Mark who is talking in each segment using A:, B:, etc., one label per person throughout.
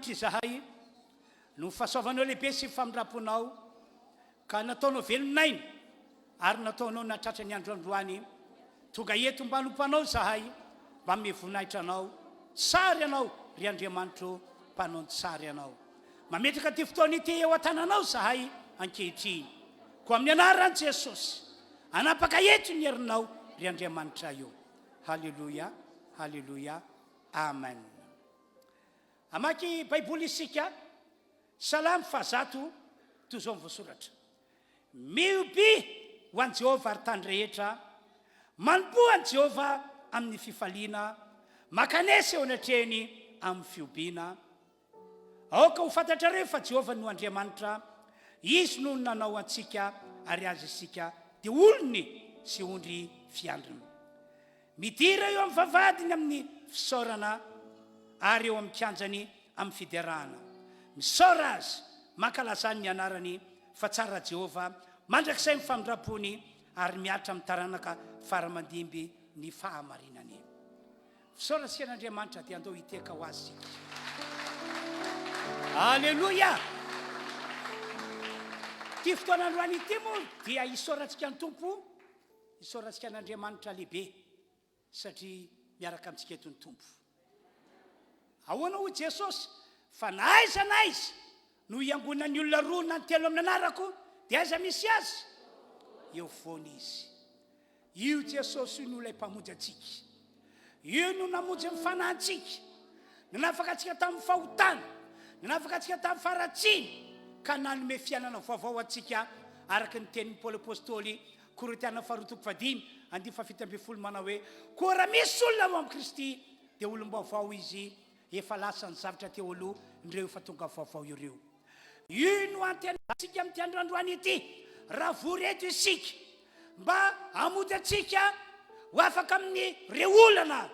A: Andriamanitra izahay noho ny fahasoavanao lehibe sy ny famindram-ponao ka nataonao velon'aina ary nataonao nahatratra ny andro androany. Tonga eto mba hanompo Anao izahay, mba hanome voninahitra Anao. Tsara Ianao, ry Andriamanitro, mpanao ny tsara Ianao. Mametraka ity fotoana ity eo an-tananao izahay ankehitriny. Koa amin'ny anaran'i Jesosy, hanapaka eto ny herinao, ry Andriamanitray ô. Haleloia, haleloia, amen. Hamaky Baiboly isika, Salamo fahazato, toy izao ny voasoratra. Mihoby ho an'i Jehovah ry tany rehetra, manompoa an'i Jehovah amin'ny fifaliana, mankanesa eo anatrehany amin'ny fihobiana. Aoka ho fantatrareo fa Jehovah no Andriamanitra, Izy no nanao antsika ary Azy isika, dia olony sy ondry fiandriny. Midira eo amin'ny vavahadiny amin'ny fisaorana ary eo amin'ny kianjany amin'ny fiderana. Misaora Azy, mankalazà ny anarany, fa tsara Jehovah, mandrakizay ny famindram-pony, ary mihatra amin'ny taranaka fara aman-dimby ny fahamarinany. Fisaorana sy an'Andriamanitra dia andao hitehaka ho Azy isika. Aleloia! Ity fotoana androany ity moa dia isaorantsika ny Tompo. Isaorantsika an'Andriamanitra lehibe satria miaraka amintsika eto ny Tompo. Ahoana hoy Jesosy? Fa na aiza na aiza no hiangonan'ny olona roa na ny telo amin'ny anarako, dia aiza misy azy? Eo foana izy. Io Jesosy io no ilay Mpamonjy antsika. Io no namonjy ny fanahintsika, nanafaka antsika tamin'ny fahotana, nanafaka antsika tamin'ny faharatsiana, ka nanome fiainana vaovao antsika, araka ny tenin'i Paoly Apostoly, Korintiana faharoa toko fahadimy, andininy fahafito ambin'ny folo manao hoe, Koa raha misy olona ao amin'i Kristy, dia olom-baovao izy, efa lasa ny zavatra teo aloha, indreo efa tonga vaovao ireo. Io no antenaintsika amin'ity andro androany ity, raha vory eto isika, mba hamonjy antsika ho afaka amin'ireo olana,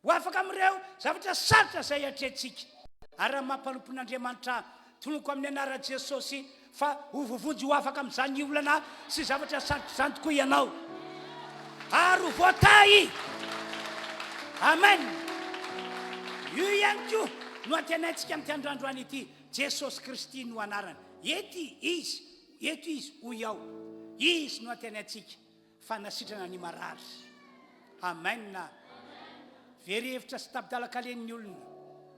A: ho afaka amin'ireo zavatra sarotra izay atrehintsika. Ary raha maha mpanompon'Andriamanitra ahy, tononiko amin'ny anaran'i Jesosy fa ho voavonjy ho afaka amin'izany olana sy zavatra sarotra izany tokoa ianao, ary ho voatahy. Amen. Io ihany koa no antenaintsika amin'ity andro androany ity. Jesosy Kristy no anarany. Ety Izy. Eto Izy, hoy aho. Izy no antenaintsika fa nasitrana ny marary. Amen. Very hevitra sy tabidalakalen ny olona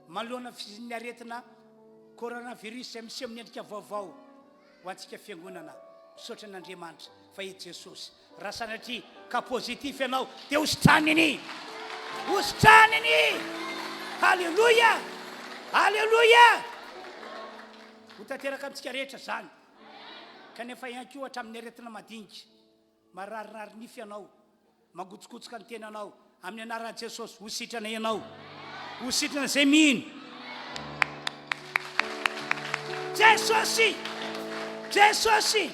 A: manoloana ny fisian'ny aretina coronavirus izay miseho amin'ny endrika vaovao ho antsika fiangonana. Misaotra an'Andriamanitra fa i Jesosy. Raha sanatria ka positif ianao dia hositraniny. Hositraniny. Haleloia. Haleloia. Ho tanteraka amintsika rehetra izany. Kanefa ihany koa hatramin'ny aretina madinika, mararinary nify ianao, mangotsokotsoka ny tenanao, amin'ny anaran'i Jesosy, ho sitrana ianao. Ho sitrana izay mino. Jesosy! Jesosy!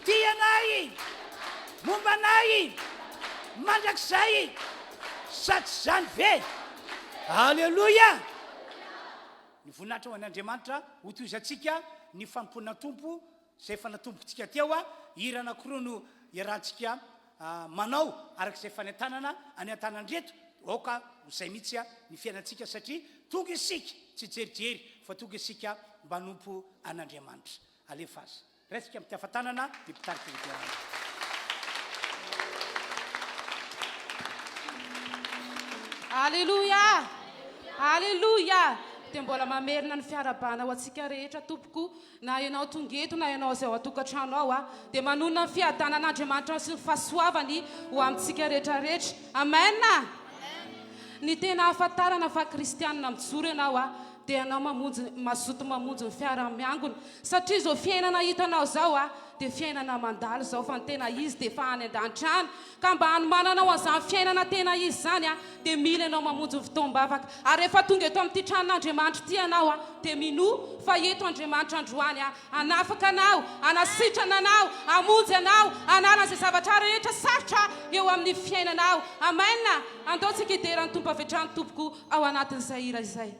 A: Tia anay! Momba anay! Mandrakizay! Sa tsy izany ve? Aleloia! Ny voninahitra ho an'Andriamanitra, hotohizantsika ny fanompoana ny Tompo izay efa natombokintsika teo, hira anankiroa no iarahantsika manao araka izay fanentanana any an-tanandreto, aoka ho izay mihitsy ny fiainantsika satria tonga isika tsy hijerijery fa tonga isika mba hanompo an'Andriamanitra. Alefa azy. Raisika amin'ny tiafatanana ny mpitarika ny fiarahana.
B: Aleloia! Aleloia! Dia mbola mamerina ny fiarahabana ho antsika rehetra tompoko, na ianao tonga eto na ianao izay ao an-tokantrano ao a, dia manonona ny fiadanan'Andriamanitra sy ny fahasoavany ho amintsika rehetra rehetra. Amen! Ny tena ahafantarana fa kristianina mijoro ianao a, dia ianao mamonjy, mazoto mamonjy ny fiaraha-miangona. Satria izao fiainana hitanao izao a, dia fiainana mandalo izao fa ny tena izy dia efa any an-danitra any. Ka mba hanomananao an'izany fiainana tena izy izany a, dia mila ianao mamonjy ny fotoam-bavaka. Ary rehefa tonga eto amin'ity tranon'Andriamanitra ity ianao a, dia minoa fa eto Andriamanitra androany a, hanafaka anao, hanasitrana anao, hamonjy anao, hanala an'izay zavatra rehetra sarotra eo amin'ny fiainanao. Amen! Andao tsika hidera ny Tompo avy hatrany tompoko ao anatin'izay hira izay.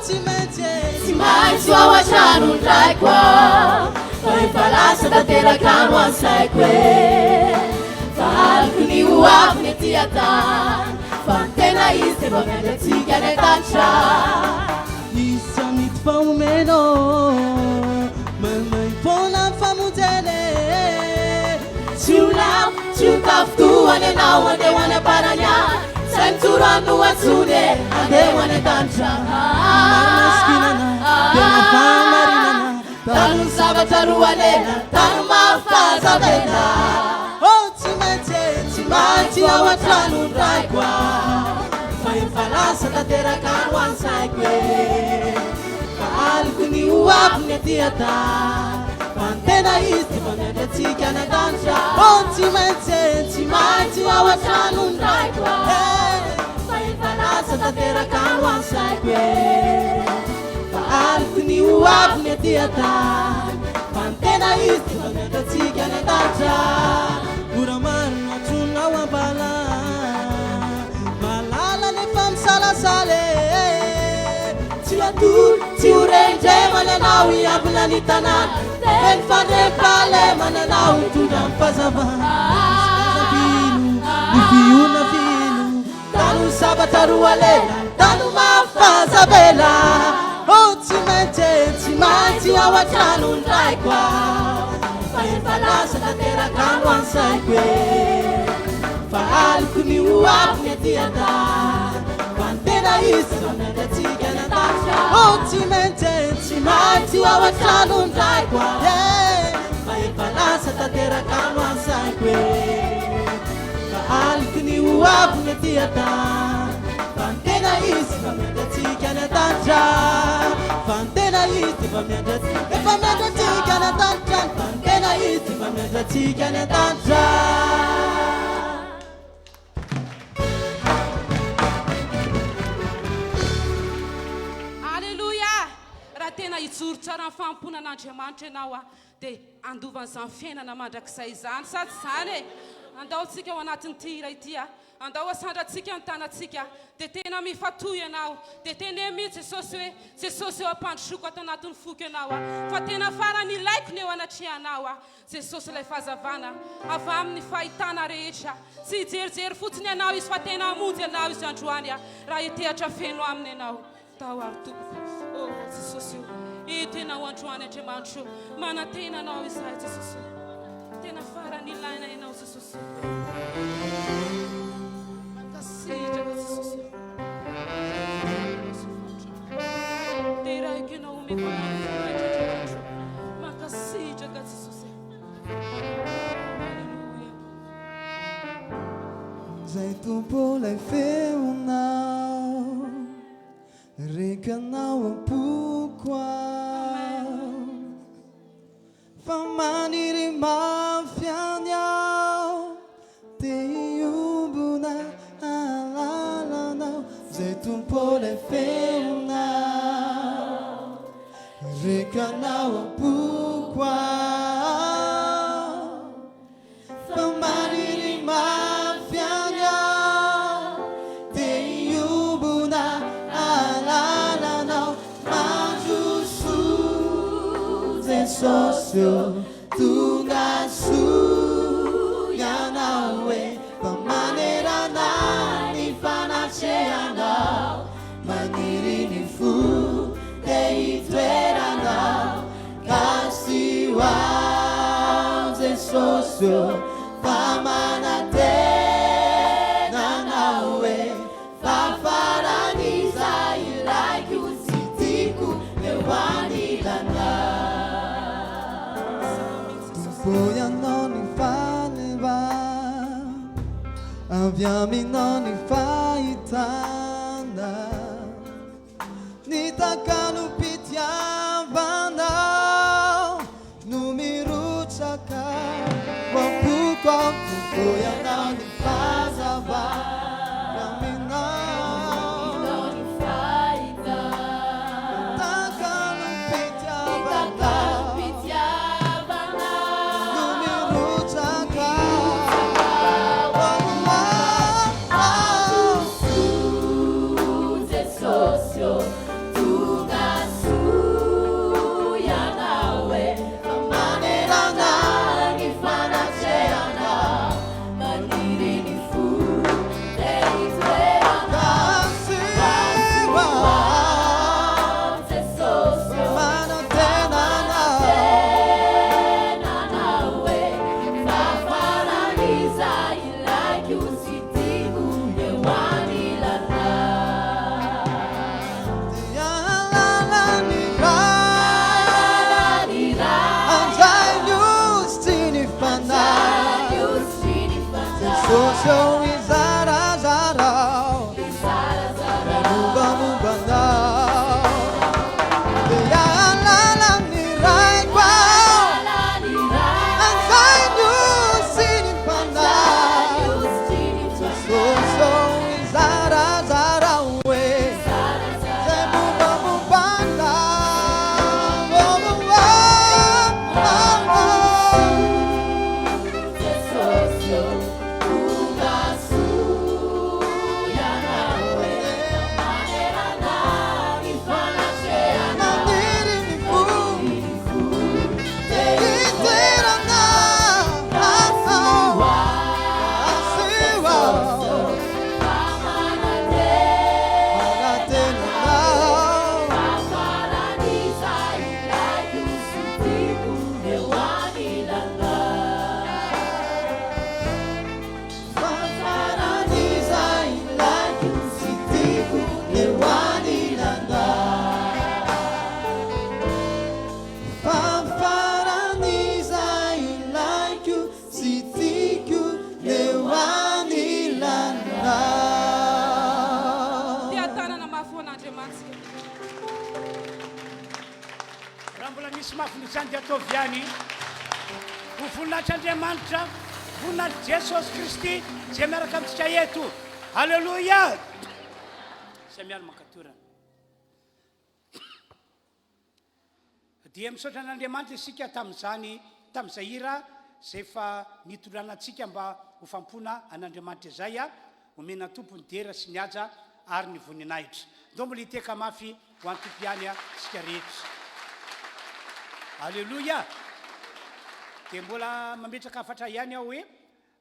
C: tsy maintsy e.
D: Tsy maintsy ho ao an-tranon'ny Raiko aho, fa efa lasa tanteraka any ho an'ny saiko e. Fa aloky ny ho avy ny ety an-tany, fa ny tena izy dia efa miandry antsika any an-danitra.
C: Hisy amidy fa omenao, maimaim-poana ny famonjena e.
D: Tsy ho lavo, tsy ho tafintohana ianao, andeha ho any am-parany any, izay mijoro any no antsoiny e, andeha ho any an-danitra.
C: Marina sy kinana, tena fahamarinana,
D: Tano ny zavatra roa lela, tano mafy fa aza avela.
C: Oh tsy maintsy e, tsy maintsy ao an-tranon'ny Raiko aho, fa efa lasa tanteraka any ho an'ny saiko e. Fa aloky ny ho avy ny aty an-tany, fa ny tena izy dia efa miandry antsika any an-danitra. Oh tsy maintsy e, tsy maintsy ho ao an-tranon'ny
D: Raiko aho, fa efa lasa tanteraka any ho an'ny saiko e.
C: Fa aloky ny ho avy ny aty an-tany, fa ny tena izy dia efa miandry antsika any an-danitra. Mora maro no antsoinao am-bala, mahalala nefa misalasala e.
D: Tsy ho atory, tsy ho rendremana ianao hiambina ny tanàna, feno fandriampahalemana ianao
C: hitondra ny fahazavana. Fino, ny fiona fino,
D: Tano ny sabatra roa lela, tano mafy fa aza avela.
C: Oh tsy maintsy e, tsy maintsy
D: ao an-tranon'ny Raiko aho, fa efa lasa tanteraka any ho an'ny saiko e.
C: Fa aloky ny ho avy ny aty an-tany, fa ny tena izy efa miandry antsika any an-danitra. Oh tsy maintsy e, tsy maintsy
D: ao an-tranon'ny Raiko aho,
C: fa efa lasa tanteraka any ho an'ny saiko e. Fa aloky ny ho avy ny aty an-tany, fa ny tena izy efa miandry antsika any an-danitra. Fa ny tena izy efa miandry antsika, efa miandry antsika any an-danitra. Fa ny tena izy efa miandry antsika any an-danitra.
B: Aleloia! Raha tena hijoro tsara amin'ny fanompoana an'Andriamanitra ianao dia handova an'izany fiainana mandrakizay izany, sa tsy izany e? Andao tsika ao anatin'ity hira ity a! Andao asandratsika ny tanantsika, dia tena mifatoha ianao, dia teneno mihitsy Jesosy hoe, Jesosy eo ampandrosoako ato anatin'ny foko ianao aho, fa tena farany ilaiko ny eo anatrehanao aho, Jesosy ilay fahazavana avy amin'ny fahitana rehetra, tsy hijerijery fotsiny anao Izy fa tena hamonjy anao Izy androany raha hitehatra feno Aminy ianao. Tao ary tompoko. Oh Jesosy o. Eto ianao androany Andriamanitro o. Manantena anao izahay Jesosy o. Tena farany ilaina ianao Jesosy o. Mankasitraka Jesosy o. Deraiko ianao omeko anao ny voninahitra Andriamanitro o. Mankasitraka Jesosy. Alléluia.
C: Zay Tompo lay feonao Reko anao am-poko aho Fa maniry mafy any aho Te hiombona hahalala anao Zay Tompo lay feonao Reko anao am-poko aho Fa maniry mafy any aho te hiombona hahalala anao Mandrosoa Jesosy ô Tonga soa Ianao e Fa manerana ny fanatrehanao Maniry ny fo te hitoeranao Kasio aho Jesosy ô fa manantena Anao e Fa faran'izay ilaiko sy tiako eo anilanao. Tompo Ianao ny faneva avy aminao ny fahitana. Ny takalom-pitiavanao no mirotsaka ao am-poko ao. Tompo Ianao ny fahazavana aminao. Ny takalom-pitiavanao no mirotsaka ao am-poko.
A: Misy mafy noho izany dia ataovy ihany. Ho voninahitr'Andriamanitra, voninahitr'i Jesosy Kristy izay miaraka amintsika eto. Aleloia! Izay miala mankatorana. Dia misaotra an'Andriamanitra isika tamin'izany, tamin'izay hira izay efa nitondrana antsika mba ho fampona an'Andriamanitra izay. Omena Tompo ny dera sy ny haja ary ny voninahitra. Ndao mbola hitehaka mafy ho an'ny Tompo ihany isika rehetra. Aleloia! Dia mbola mametraka hafatra ihany aho hoe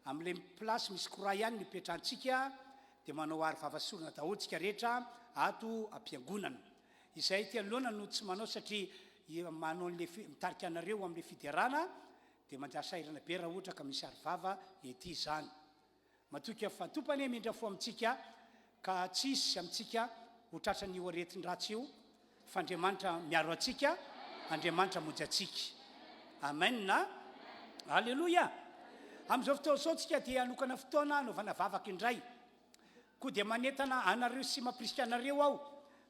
A: amin'ilay place misy croix ihany no ipetrahantsika dia manao aro vava sy orona daholo tsika rehetra ato am-piangonana. Izay ety anoloana no tsy manao satria manao an'ilay mitarika anareo amin'ilay fiderana dia manjary sahirana be raha ohatra ka misy aro vava ety izany. Matoky aho fa Tompo anie hamindra fo amintsika ka tsy hisy amintsika ho tratran'io aretin-dratsy io fa Andriamanitra miaro antsika, Andriamanitra hamonjy antsika. Amen a! Aleloia! Amin'izao fotoana izao tsika dia hanokana fotoana hanaovana vavaka indray. Koa dia manentana anareo sy mampirisika anareo aho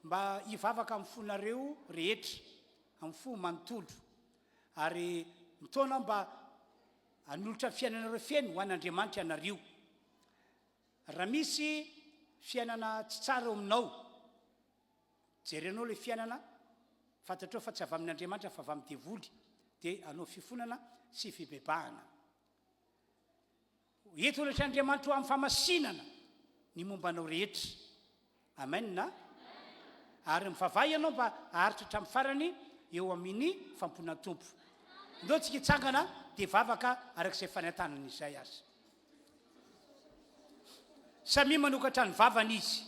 A: mba hivavaka amin'ny fonareo rehetra, amin'ny fo manontolo. Ary mitaona aho mba Hanolotra ny fiainanareo feno ho an'Andriamanitra ianareo. Raha misy fiainana tsy tsara eo aminao, jerenao ilay fiainana, fantatrao fa tsy avy amin'Andriamanitra fa avy amin'ny devoly, dia hanao fifonana sy fibebahana. Eto anatrehan'Andriamanitra ho amin'ny famasinana ny momba anao rehetra. Amen a! Ary mivavaha ianao mba haharitra hatramin'ny farany eo amin'ny fanompoana ny Tompo. Ndao tsika hitsangana dia hivavaka araka izay fanentanana izay aza. Samia manokatra ny vavany izy.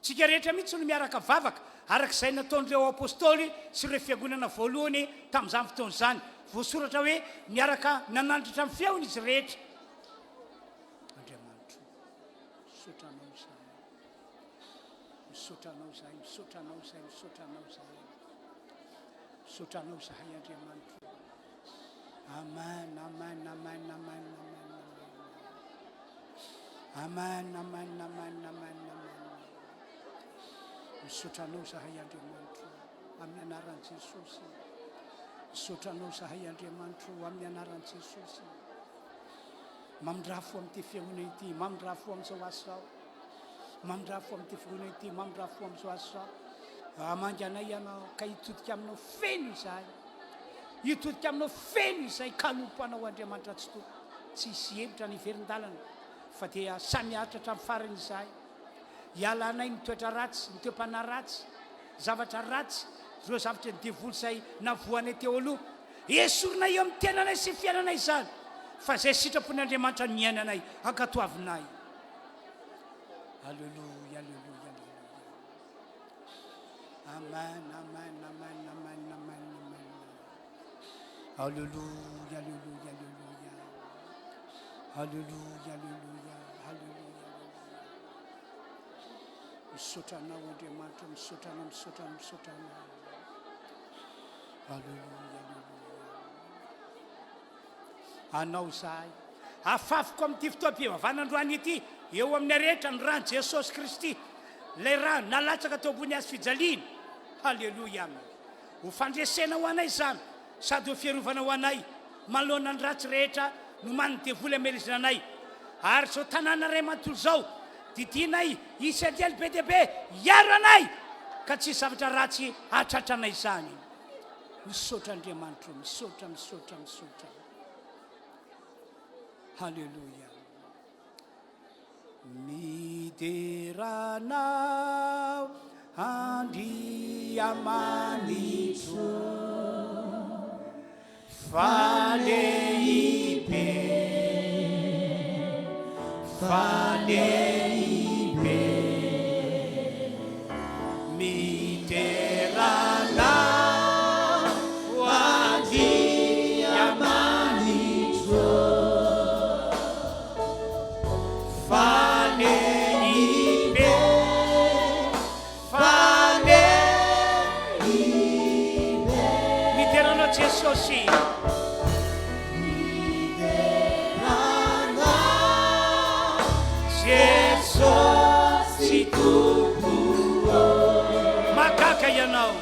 A: Tsika rehetra mihitsy no miaraka vavaka araka izay nataon'ireo apostoly sy ireo fiangonana voalohany tamin'izany fotoana izany. Voasoratra hoe niaraka nanandratra ny feony izy rehetra. Andriamanitro. Misaotra anao izahay. Misaotra anao izahay, misaotra anao izahay, misaotra anao izahay. Misaotra anao izahay Andriamanitro. Amen, amen, amen, amen, amen, amen. Amen, amen, amen, amen, amen. Misaotra anao izahay Andriamanitro amin'ny anaran'i Jesosy. Misaotra anao izahay Andriamanitro amin'ny anaran'i Jesosy. Mamindrà fo amin'ity fihaonana ity, mamindrà fo amin'izao asa izao. Mamindrà fo amin'ity fihaonana ity, mamindrà fo amin'izao asa izao. Hamangy anay Ianao ka hitodika aminao feno izahay. Hitodika aminao feno izahay ka hanompo Anao Andriamanitra Tsitoha. Tsy hisy hevitra ny hiverin-dalana fa dia samy haharitra hatramin'ny farany izahay. Hialanay ny toetra ratsy, ny toe-panahy ratsy, zavatra ratsy, ireo zavatry ny devoly izay navoanay teo aloha. Esorinay eo amin'ny tenanay sy ny fiainanay izany, fa izay sitrapon' Andriamanitra no iainanay, ankatoavinay. Aleloia, aleloia, aleloia. Amen, amen, amen, amen, amen, amen. Aleloia, aleloia, aleloia. Aleloia, aleloia, aleloia. Misaotra anao Andriamanitra, misaotra anao, misaotra anao, misaotra anao. Aleloia, aleloia. Anao izahay. Afafiko amin'ity fotoam-pivavahana androany ity, eo amin'ny rehetra ny ran'i Jesosy Kristy, ilay rà nalatsaka teo ambony hazo fijaliana. Aleloia. Ho fandresena ho anay izany, sady ho fiarovana ho anay manoloana ny ratsy rehetra nomanin'ny devoly hamelezana anay. Ary izao tanàna iray manontolo izao, didianay hisy anjely be dia be hiaro anay, ka tsy hisy zavatra ratsy hahatratra anay izany. Misaotra Andriamanitra o, misaotra, misaotra, misaotra. Haleloia. Midera Anao Andriamanitro Fa lehibe Fa lehibe Midera Anao Andriamanitro Fa lehibe, fa lehibe. Midera anao Jesosy. Midera anao Jesosy Tompo ô. Mahagaga Ianao.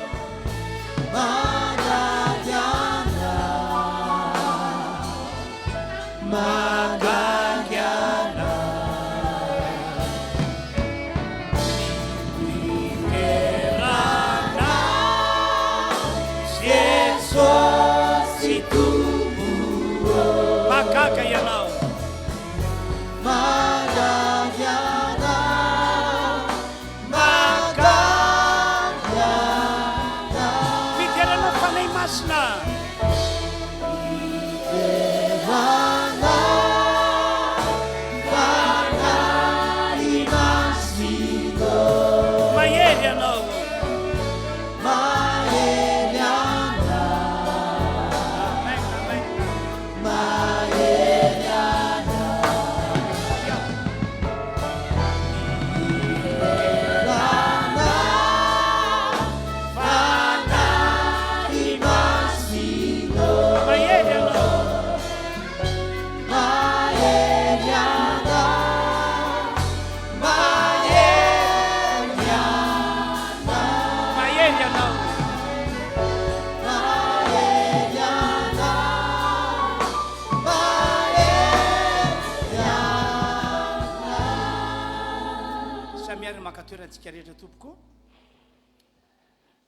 A: Samy ary maka toerana antsika rehetra tompoko.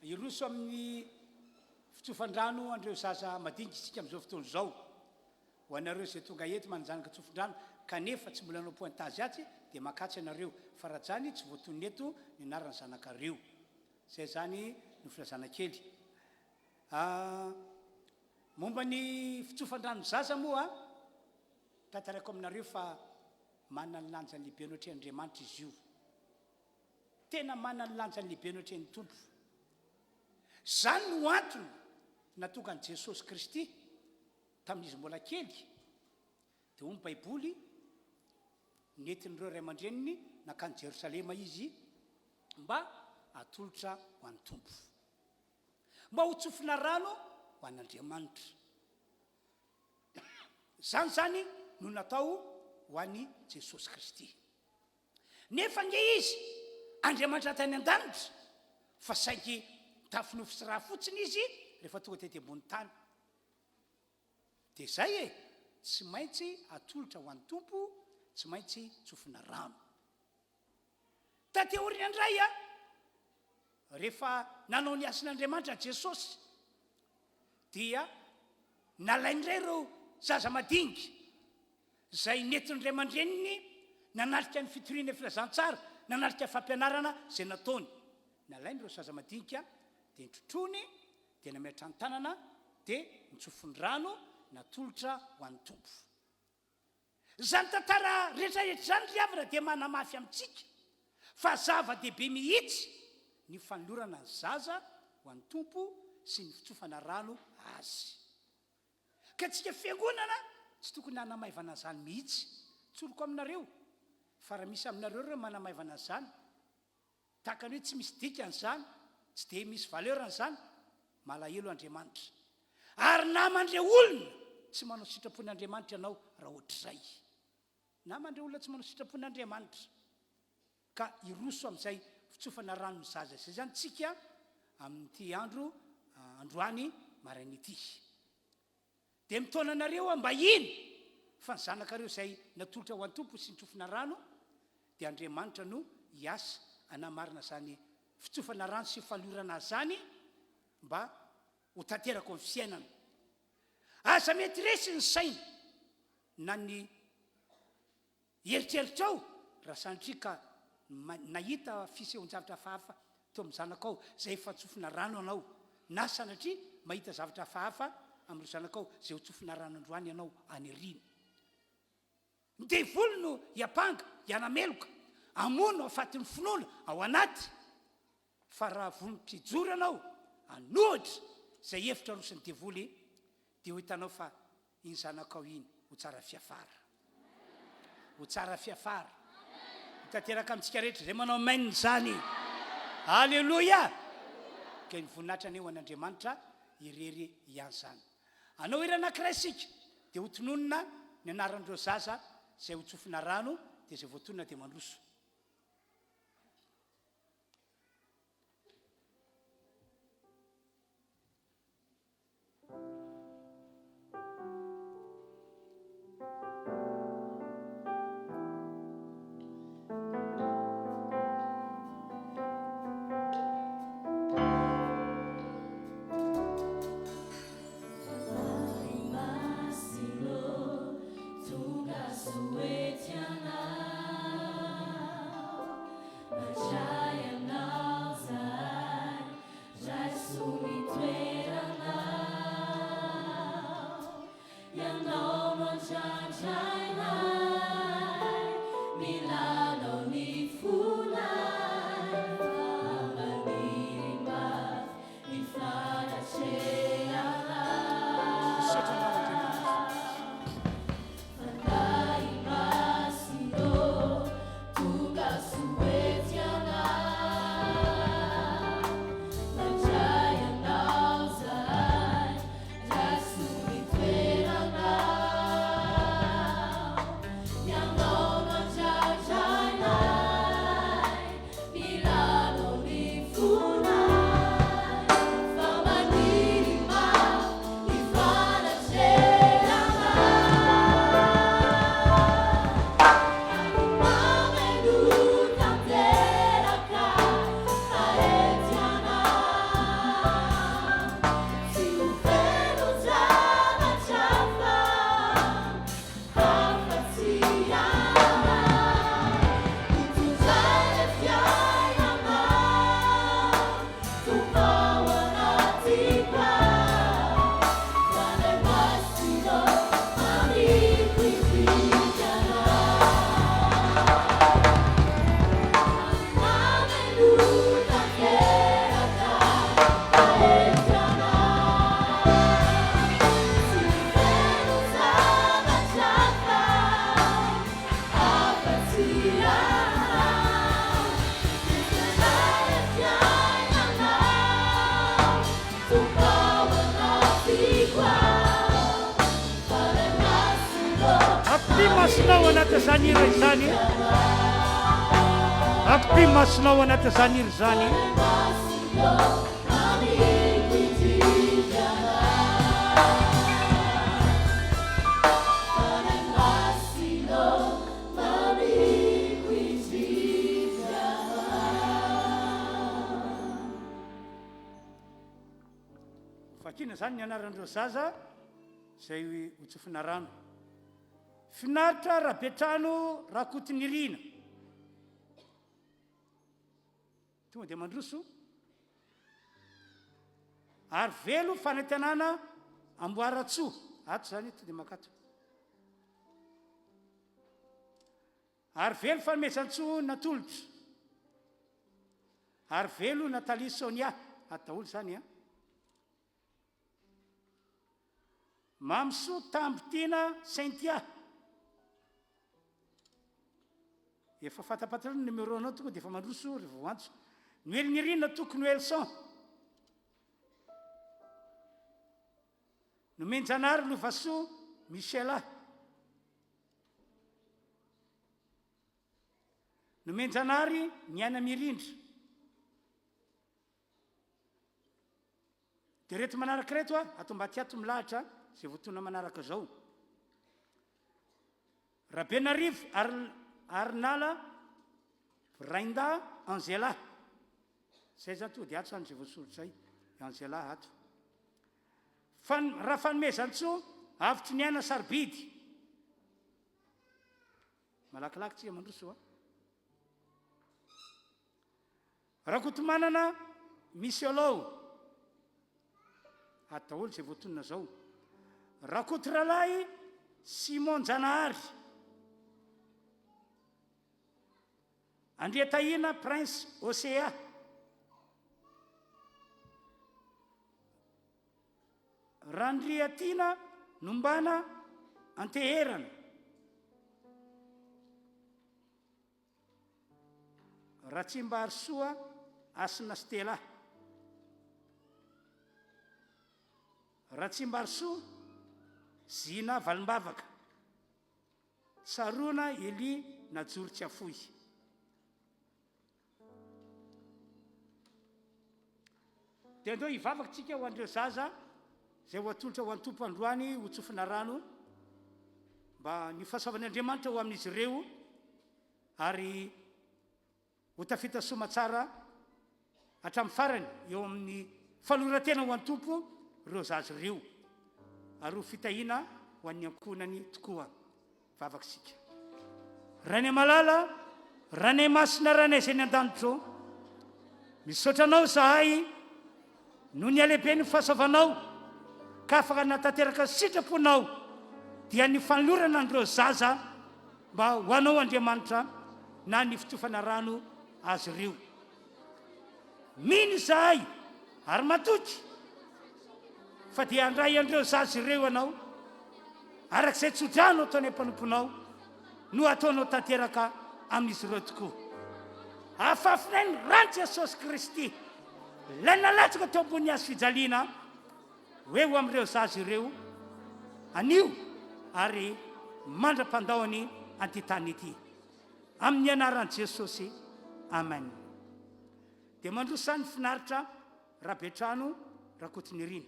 A: Hiroso amin'ny fitsofan-drano an'ireo zaza madinika isika amin'izao fotoana izao. Ho anareo izay tonga eto manan-janaka tsofin-drano kanefa tsy mbola nanao pointage atsy dia makatsy ianareo fa rajany tsy voatonona eto ny anaran'ny zanakareo. Izay izany no filazana kely. Ah, momba ny fitsofan-drano zaza moa, tantaraiko aminareo fa manana ny lanjany lehibe anatrehan'Andriamanitra izy io. Tena manana ny lanjany lehibe anatrehan'ny Tompo. Izany no antony nahatonga an'i Jesosy Kristy tamin'izy mbola kely, dia hoy ny Baiboly, nentin'ireo ray aman-dreniny nankany Jerosalema izy mba hatolotra ho an'ny Tompo. Mba ho tsofina rano ho an'Andriamanitra. Izany izany no natao ho an'i Jesosy Kristy. Nefa ange Izy Andriamanitra tany an-danitra, fa saingy nitafy nofo sy ra fotsiny Izy rehefa tonga tety ambony tany. Dia izay e, tsy maintsy atolotra ho an'ny Tompo, tsy maintsy tsofina rano. Taty aoriana indray a, rehefa nanao ny hasin'Andriamanitra Jesosy, dia nalainy indray ireo zaza madinika izay nentin'ny ray aman-dreniny nanatrika ny fitoriana filazantsara, nanatrika fampianarana izay nataony. Nalainy ireo zaza madinika dia notrotroiny, dia nametrany tanana, dia nitsofiny rano, natolotra ho an'ny Tompo. Izany tantara rehetra rehetra izany ry havana dia manamafy amintsika fa zava-dehibe mihitsy ny fanolorana ny zaza ho an'ny Tompo sy ny fitsofana rano azy. Ka antsika fiangonana tsy tokony hanamaivana an'izany mihitsy. Tsoriko aminareo fa raha misy aminareo ireo manamaivana an'izany, Tahaka ny hoe tsy misy dikany izany, tsy dia misy valeur-ny izany, malahelo Andriamanitra. Ary naman-dre olona tsy manao sitrapon' Andriamanitra ianao raha ohatr'izay. Naman-dre olona tsy manao sitrapon' Andriamanitra. Ka hiroso amin'izay fitsofana ranon'ny zaza izay izany tsika amin'ity andro androany maraina ity. Dia mitaona anareo aho mba hino fa ny zanakareo izay natolotra ho an'ny Tompo sy nitsofina rano dia Andriamanitra no hiasa hanamarina izany fitsofana rano sy faliorana azy izany mba ho tanteraka ao amin'ny fiainana. Aza mety resy ny saina na ny Eritreritrao raha sanatria ka nahita fisehoan-javatra hafahafa teo amin'ny zanakao izay efa tsofina rano anao, na sanatria mahita zavatra hafahafa amin'ireo zanakao izay ho tsofina rano androany ianao any aoriana. Ny devoly no hiampanga, hianameloka, hamono hahafaty ny finoana ao anaty, fa raha vonon-kijoro ianao hanohitra izay hevitra aroson'ny devoly dia ho hitanao fa iny zanakao iny ho tsara fiafara. Ho tsara fiafara. Ho tanteraka amintsika rehetra izay manao amen izany. Aleloia! Ka ny voninahitra anie ho an'Andriamanitra irery ihany izany. Hanao hira anankiray isika dia ho tononina ny anaran'ireo zaza izay ho tsofina rano dia izay voatonona dia mandroso.
D: Raiso ny toeranao, Ianao no andrandrainay, Mila Anao ny fonay, Fa maniry mafy ny fanatrehanao.
A: Misaotra Anao Andriamanitra.
D: Fanahy Masina ô, tonga soa ety anay. Mandray Anao zahay, raiso ny toeranao. Ianao no andradrainay, mila Anao ny fonay. Fa maniry mafy ny fanatrehanao. Mameno tanteraka.
A: Masina ao anatin'izany hira izany. Akopi Masina ao anatin'izany hira izany. Vakina izany ny anaran'ireo zaza izay ho tsofina rano. Finaritra Rabetrano Rakotonirina. Tonga dia mandroso. Ary velo fanantenana Amboaratsoa. Ato izany, tonga dia makato. Ary velo fanomezantsoa natolotra. Ary velo Nathalie Sonia. Ato daholo izany an. Mamisoa Tamby Tiana Cynthia. Efa fantapantatra ny numéro anao tonga dia efa mandroso ry voantso. Noely Nirina Toky Noelson. Nomenjanahary Lovasoa Michela. Nomenjanahary Niaina Mirindra. Dia ireto manaraka ireto a, ato ambadika ato milahatra izay voatonona manaraka izao. Rabenarivo Arinala Rainda Angela. Izay izany tonga dia ato izany izay voasoratra izay. Angela ato. Fan, Rafanomezantsoa Avotry ny aina sarobidy. Malakilaky tsika mandroso a. Rakotomanana Miselou. Ato daholo izay voatonona zao. Rakotoralahy Simon Janahary. Andriatahina Prince Ocea. Randriatiana Nombana Anteherana. Ratsimbarisoa Hasina Stella. Ratsimbarisoa Zina Valimbavaka. Tsaroana Elie Najoro Tsiafoy. Dia andao hivavaka tsika ho an'ireo zaza izay ho atolotra ho an'ny Tompo androany ho tsofina rano mba ny fahasoavan' Andriamanitra ho amin'izy ireo ary ho tafita soamatsara hatramin'ny farany eo amin'ny fanoloran-tena ho an'ny Tompo ireo zaza ireo ary ho fitahiana ho an'ny ankohonany tokoa. Vavaka isika. Rainay malala, Rainay masina, Rainay izay any an-danitra ô, misaotra Anao izahay noho ny halehiben'ny fahasoavanao ka afaka nahatanteraka ny sitraponao dia ny fanolorana an'ireo zaza mba ho Anao Andriamanitra na ny fitsofana rano azy ireo. Mino izahay ary matoky fa dia handray an'ireo zaza ireo Ianao, araka izay tsodrano ataonay mpanomponao no hataonao tanteraka amin'izy ireo tokoa. Afafinay ny ran'i Jesosy Kristy, ilay nalatsaka teo ambonin'ny hazo fijaliana, ho eo amin'ireo zaza ireo anio ary mandra-pandaony an'ity tany ity. Amin'ny anaran'i Jesosy, amen. Dia mandroso any finaritra Rabetrano Rakotonirina.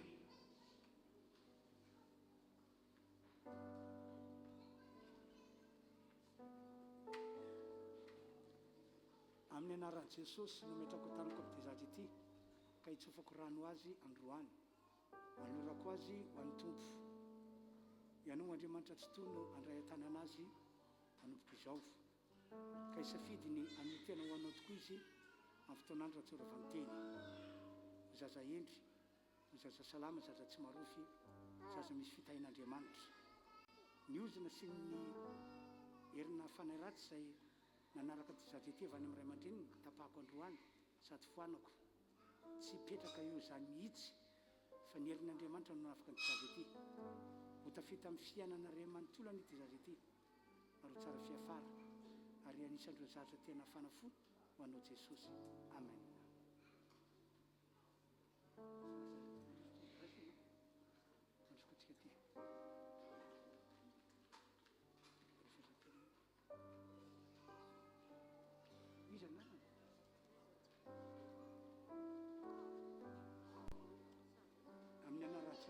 A: Amin'ny anaran'i Jesosy no ametrako tanako amin'ity zaza ity ka hitsofako rano azy androany. Anolorako azy ho an'ny Tompo. Ianao Andriamanitra Tsitoha no handray an-tanana azy manomboka izao. Ka hisafidy ny hanolo-tena ho anao tokoa izy amin'ny fotoan'andro rahatsoravan-tena. Ho zaza hendry, ho zaza salama, zaza tsy marofy, zaza misy fitahian'Andriamanitra. Ny ozona sy ny herina fanahy ratsy izay nanaraka ity zaza ity avy any amin'ny ray aman-dreniny, tapahako androany sady foanako. Tsy hipetraka eo izany mihitsy fa ny herin'Andriamanitra no nanafaka an'ity zaza ity. Ho tafita amin'ny fiainana iray manontolo anie ity zaza ity ary ho tsara fiafara ary anisan'ireo zaza tena hafana fo ho anao Jesosy. Amen.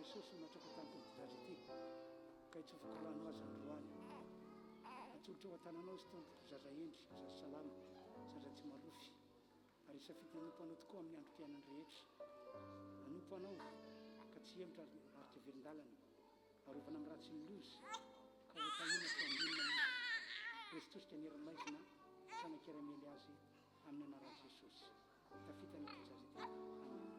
A: Jesosy no natraka tamiko amin'ity zaza ity, ka hitsofako rano azy androany. Atolotro ao an-tananao izy Tompoko, zaza hendry, zaza salama, zaza tsy marofy, ary hisafidy hanompo Anao tokoa amin'ny androm-piainany rehetra. Hanompo Anao, ka tsy hihemotra ary tsy haverin-dalana. Arovana amin'ny ratsy ny loza, ka ho tahiana sy ho ambinina izy. Resy tosika ny herin'ny maizina, tsy hanan-kery hamely azy, amin'ny anaran'i Jesosy. Tafita ny ity zaza ity. Amen.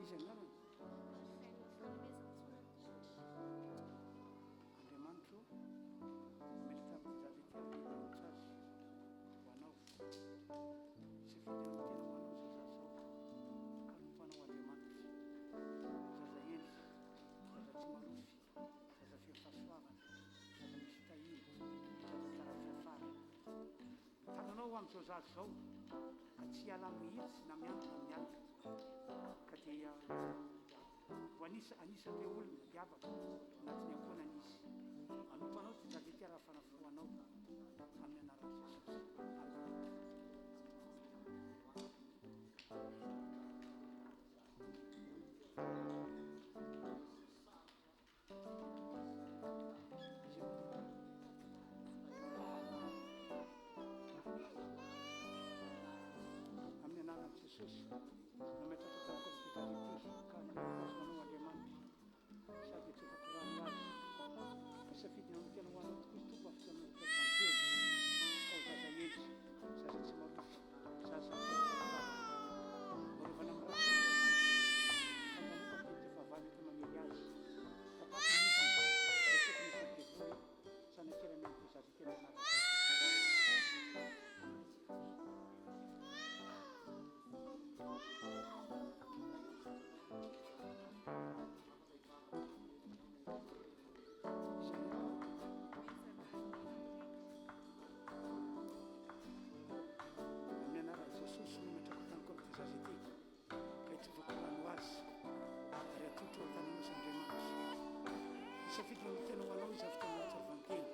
A: Iza anarany? Andriamanitro, mametraka tamin'ity zaza ity aho dia manolotra azy ho anao. Safidy anao tena ho anao izao zaza izao, ka hanompo anao Andriamanitra. Zaza hendry, zaza tsy marofy, zaza feno fahasoavana, zaza misy fitahiana, zaza tsara fiafara. Ny tananao ho amin'izao zaza izao, ka tsy hiala mihitsy na miandry na mialina, ka dia ho anisa anisan'ireo olona miavaka anatin'ny ankohonana izy. Hanompo anao ity zaza ity ary hafana fo anao amin'ny anaran'i Jesosy. Amen. Amin'ny anaran'i Jesosy, nametraka tamiko amin'ity zaza ity ka hanompo azy ho anao Andriamanitra, sady hitsofako rano azy. Nisafidy ny tena ho anao tokoa izy Tompo afaka amin'ny fitiavan-tena, ka ho zaza hendry, zaza tsy marofy, zaza feno fahasoavana. Arovana amin'ny ratsy ny loza izy, ka manompa ny tetika fahavalo enti-mamely azy. Tapaky ny ozona, izay tokony hisy ny devoly, tsy hanan-kery amin'ny zaza ity amin'ny anaran'i Jesosy. Amin'ny anaran'i Jesosy no ametrako taniko amin'ity zaza ity, ka hitsofako rano azy, ary atolotro ao an-tananao izy Andriamanitra. Nisafidy ny tena ho anao izy avy tamin'ny hatsavan-tena.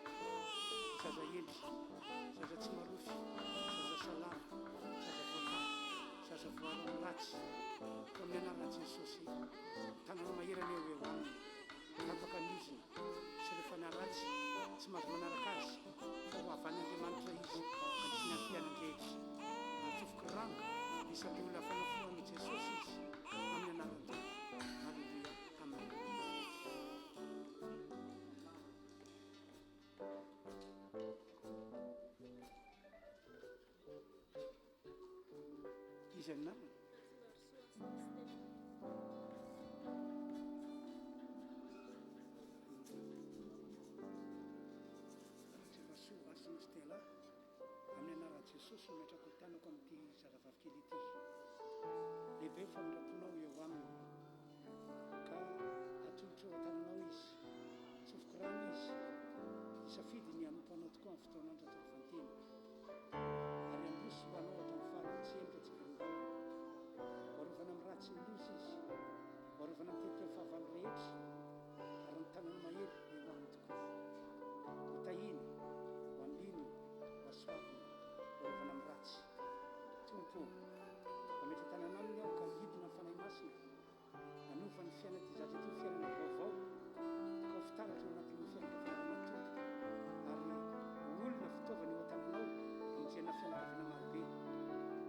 A: Zaza hendry, zaza tsy marofy, zaza salama, zaza voatahy, zaza voaro amin'ny ratsy. Koa amin'ny anaran'i Jesosy, ny tananao mahery anie ho eo aminy. Tapaka ny ozona sy ireo fanahy ratsy tsy mahazo manaraka azy fa ho havan'ny Andriamanitra izy mandritry ny androm-piainany rehetra. Atsofoky rano isan'ireo olona fanafoan'i Jesosy izy amin'ny anaran'ny Tompo. Aleloia. Amen. Iza ny namana? Ratsivasoa Hasina Stella, amin'ny anaran'i Jesosy no ametrako ny tanako amin'ity zazavavy kely ity. Lehibe ny famindram-ponao eo aminy, ka atolotro eo an-tananao izy. Tsofiko rano izy, hisafidy ny hanompo anao tokoa amin'ny fotoan'andro ataovantena. Ary handroso ho anao hatramin'ny farany, tsy hemotra tsy velon-dalana. Ho arovana amin'ny ratsy sy ny loza izy, ho arovana amin'ny tetika ny fahavalo rehetra, ary ny tananao mahery ho eo aminy tokoa. Ho tahina, ho ambinina, ho hasoavina, ho arovana amin'ny ratsy. Tompo ô, mametra-tanana aminy aho ka hidina ny Fanahy Masina, Hanova ny fiainan'ity zaza ity ho fiainana vaovao ka ho fitaratra ao anatin'ny fianakaviana manontolo ary ho olona fitaovana eo an-tananao hamonjena fianakaviana marobe.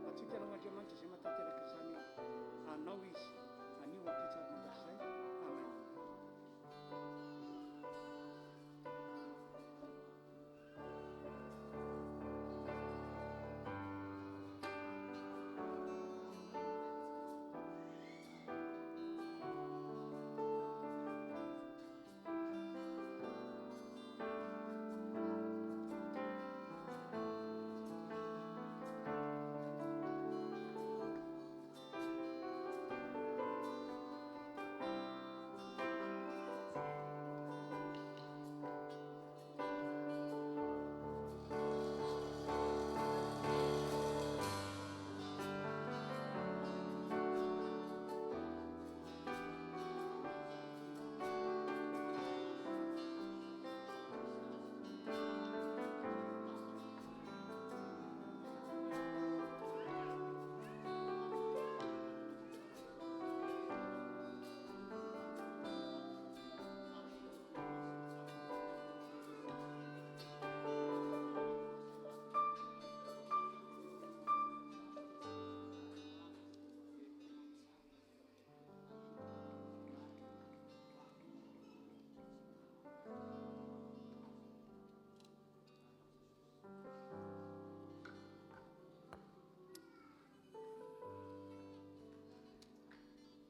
A: Matoky Anao Andriamanitra izay mahatanteraka izany aho. Anao izy, anio, ampitso ary mandrakizay. Amen.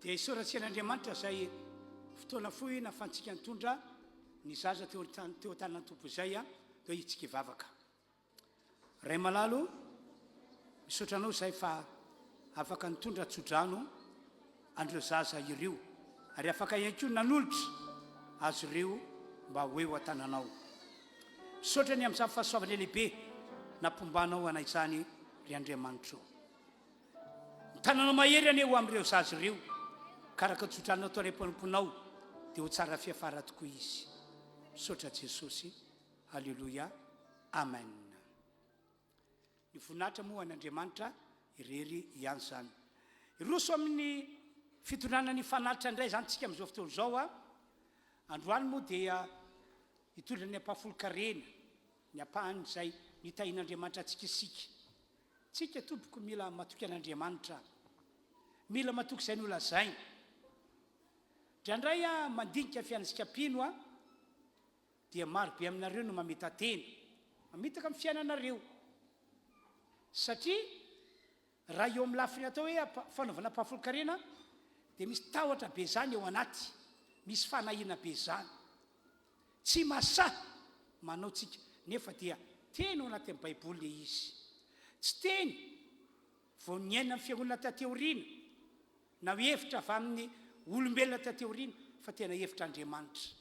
A: Dia isaorantsika an'Andriamanitra izay fotoana fohy nahafahantsika nitondra ny zaza teo teo an-tanan'ny Tompo izay dia hitsika hivavaka. Ray malala o, misaotra anao izahay fa afaka nitondra tsodrano an'ireo zaza ireo ary afaka ihany koa nanolotra azy ireo mba ho eo an-tananao. Misaotra ny amin'izany fahasoavana lehibe nampombanao anay izany ry Andriamanitro. Ny tananao mahery anie ho amin'ireo zaza ireo, ka araka ny tsodranonao ataonay mpanomponao dia ho tsara fiafara tokoa izy. Misaotra Jesosy. Aleloia. Amen. Ny voninahitra moa ho an'Andriamanitra irery ihany izany. Hiroso amin'ny fitondrana ny fanatitra indray izany tsika amin'izao fotoana izao a. Androany moa dia hitondra ny ampahafolon-karena, ny ampahan'izay nitahian'Andriamanitra antsika isika. Tsika tompoko mila matoky an'Andriamanitra. Mila matoky izay nolazainy. Indraindray aho mandinika fiainantsika mpino a. Dia maro be aminareo no mamita-tena, mamitaka amin'ny fiainanareo. Satria raha eo amin'ny lafiny atao hoe fanaovana ampahafolon-karena dia misy tahotra be izany ao anaty, misy fanahiana be izany. Tsy masahy manao tsika nefa dia teny ao anatin'ny Baiboly ilay izy. Tsy teny vao niainan'ny fiangonana taty aoriana na hevitra avy amin'ny olombelona taty aoriana fa tena hevitr'Andriamanitra.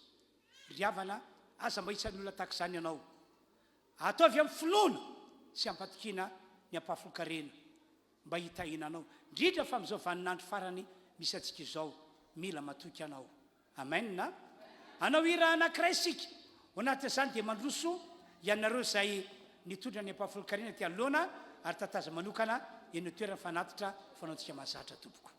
A: Ry havana, aza mba isan'ny olona tahaka izany ianao. Ataovy amin'ny finoana sy am-patokiana ny ampahafolon-karena mba hitahiana anao, indrindra fa amin'izao vaninandro farany misy antsika izao. Mila matoky ianao. Amen. Hanao hira anankiray isika. Ao anatin'izany dia mandroso ianareo izay nitondra ny ampahafolon-karena aty anoloana ary tataza manokana eny an-toerana fanatitra fanaontsika mahazatra tompoko.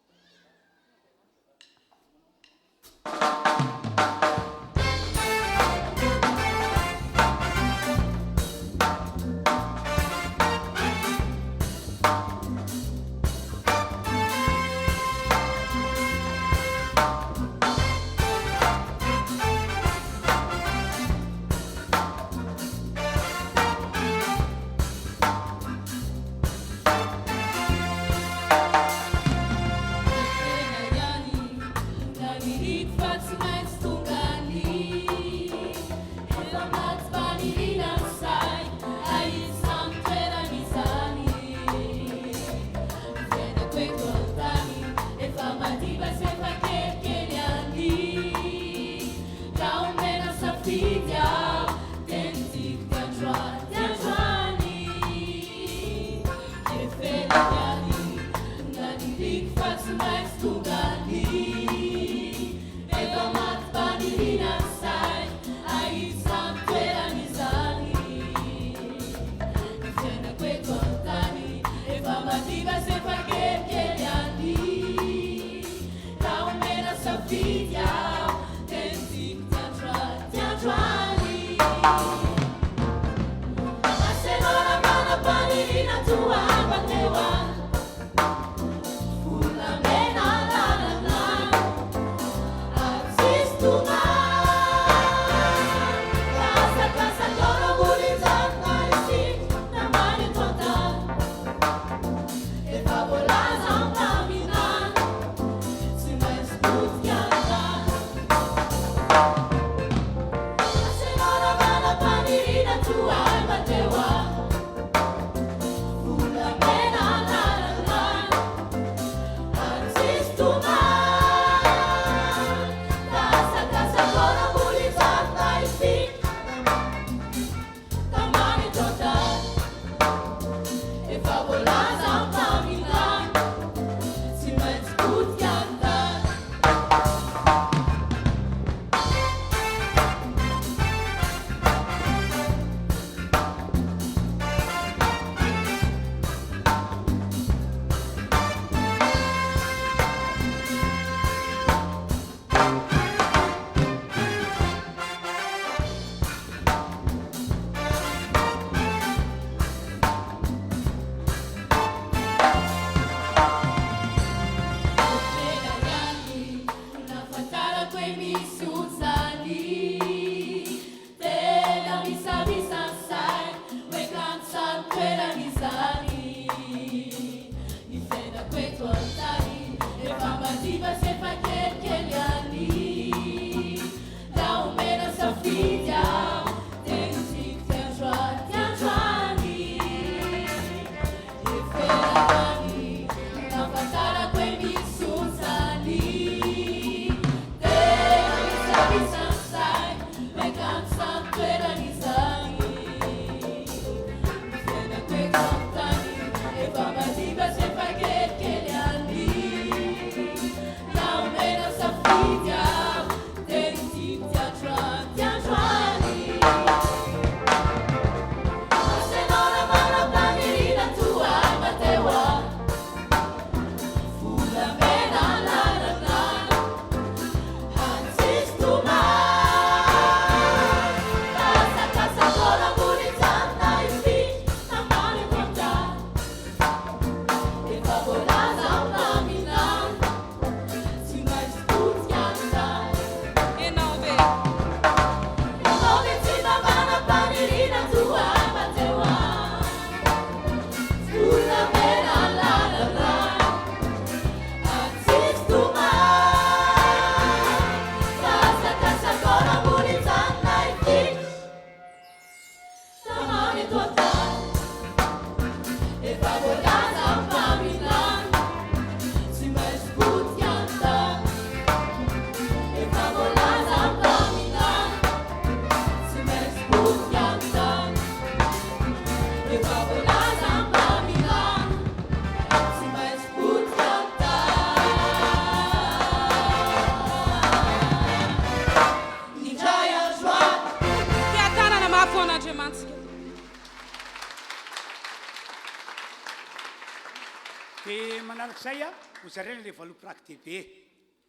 A: Zay a, hozaraina ilay valopy raki-dehibe.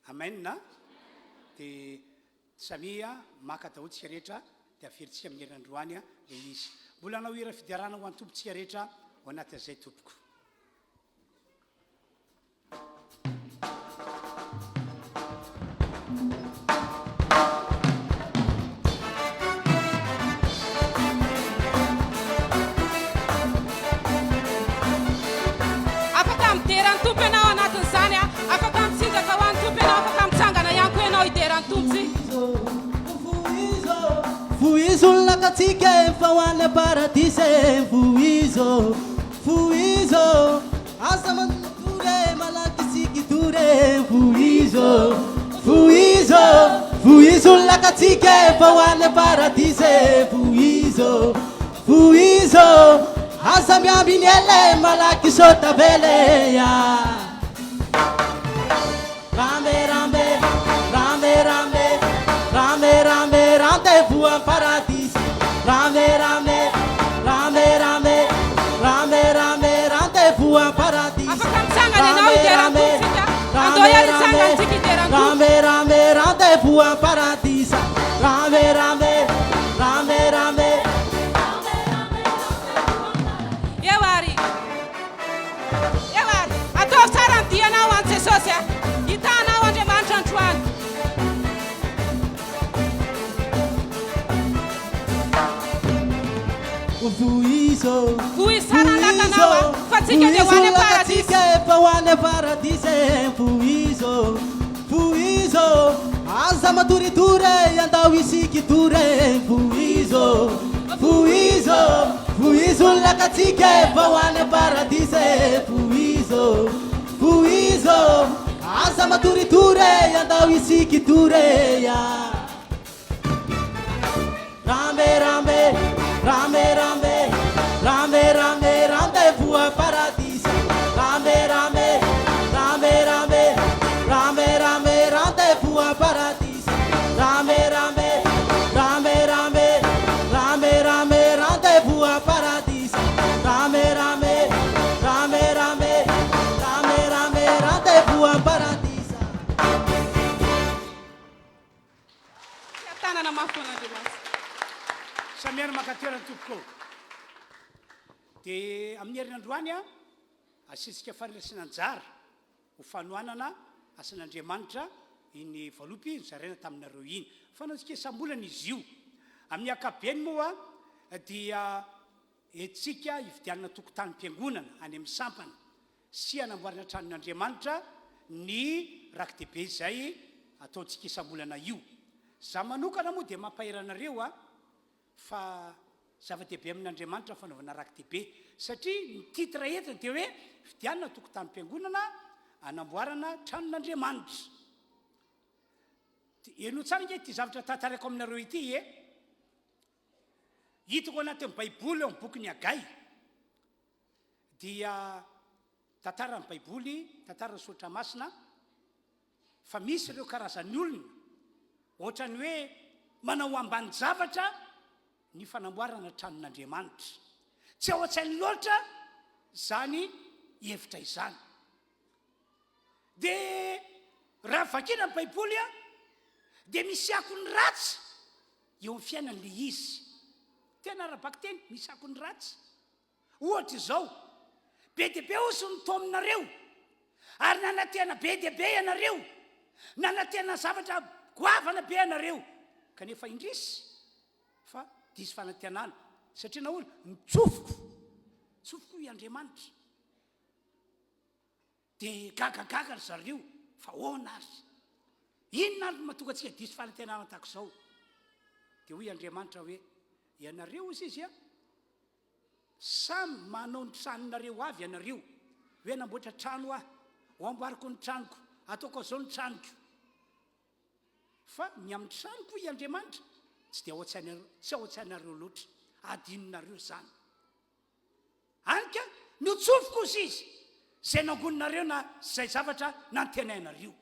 A: Amen a. Dia samia maka daholo tsika rehetra dia averintsika amin'ny herinandroany ilay izy. Mbola hanao hira fiderana ho an'ny Tompo tsika rehetra ao anatin'izay tompoko.
B: Afaka midera ny Tompo ianao anatin'izany a. Afaka mitsinjaka ho an'ny Tompo ianao, afaka mitsangana ihany koa ianao hidera ny Tompo.
C: Vohizo ny lakantsika e, fa ho any am-paradisa e, vohizo, vohizo. Aza matory e, malaky isika hitory e, vohizo, vohizo, vohizo ny lakantsika e, fa ho any am-paradisa e, vohizo, vohizo. Aza miambiny ela e, malaky sao tavela e, ya. Rambe, rambe, rambe, rambe, rambe, rambe, rendez-vous en paradis. Rame, rame, rame, rame, rame, rame, rendez-vous en paradis.
B: Afaka mitsangana ianao hidera ny Tompo tsika. Andao hiary hitsangana tsika hidera ny Tompo.
C: Rame, rame, rendez-vous en paradis. Rame, rame, rame, rame.
B: Eo ary. Eo ary. Ataovy tsara ny dianao any Jesosy a. Hitanao Andriamanitra androany.
C: Vohizo,
B: Vohizo tsara ny lakanao a, fa tsika dia ho any am-paradisa.
C: Efa ho any am-paradisa e, vohizo, vohizo, aza matoritory e, andao isika hitory e, vohizo, vohizo, vohizo ny lakantsika efa ho any am-paradisa e, vohizo, vohizo, aza matoritory e, andao isika hitory e, ya. Rambe, rambe, rambe, rambe, rambe, rambe, rendez-vous à paradis. Rambe, rambe, rambe, rambe, rambe, rambe, rendez-vous à paradis. Rambe, rambe, rambe, rambe, rambe, rambe, rendez-vous à paradis. Rambe, rambe, rambe, rambe, rambe, rambe, rendez-vous à paradis.
B: Fiatanana mafy ho an'Andriamanitra.
A: Samia ary maka toerana tompoko ô. Dia amin'ny heriny androany a, asiantsika fandraisana anjara ho fanohanana asan'Andriamanitra iny valopy nozaraina taminareo iny. Fanaontsika isam-bolana izy io. Amin'ny ankapobeny moa dia entintsika hividianana tokotanim-piangonana any amin'ny sampana sy hanamboarana tranon'Andriamanitra ny raki-dehibe izay ataontsika isam-bolana io. Za manokana moa dia mampahery anareo a, fa zava-dehibe amin'Andriamanitra ny fanaovana raki-dehibe satria ny titre entiny dia hoe fidianana tokotanim-piangonana hanamboarana tranon'Andriamanitra. Henoy tsara ange ity zavatra tantaraiko aminareo ity e. Hitako anatin'ny Baiboly ao amin'ny bokin'i Hagay dia tantaran'ny Baiboly, tantaran'ny Soratra Masina, fa misy ireo karazan'ny olona ohatran'ny hoe manao ambanin-javatra ny fanamboarana tranon'Andriamanitra. Tsy ao an-tsainy loatra izany hevitra izany. Dia raha vakina ny Baiboly dia misy akony ratsy eo amin'ny fiainany ilay izy. Tena ara-bakiteny, misy akony ratsy. Ohatra izao, be dia be ozy ny taominareo, ary nanantena be dia be ianareo, nanantena zavatra goavana be ianareo, kanefa indrisy fa diso fanantenana, satria nahoana? Nitsofiko, tsofiko i Andriamanitra. Dia gagagaga ry zareo fa ahoana ary? Inona ary no mahatonga antsika diso fanantenana tahaka izao? Dia hoy Andriamanitra hoe, ianareo hozy izy a, samy manao ny tranonareo avy ianareo, hoe hanamboatra trano aho, ho amboariko ny tranoko, ataoko azao ny tranoko. Fa ny amin'ny tranoko hoy Andriamanitra, tsy dia ao an-tsainareo, tsy ao an-tsainareo loatra, adinonareo izany. Any ka, notsofiko ozy izy, izay nangoninareo na izay zavatra nantenainareo.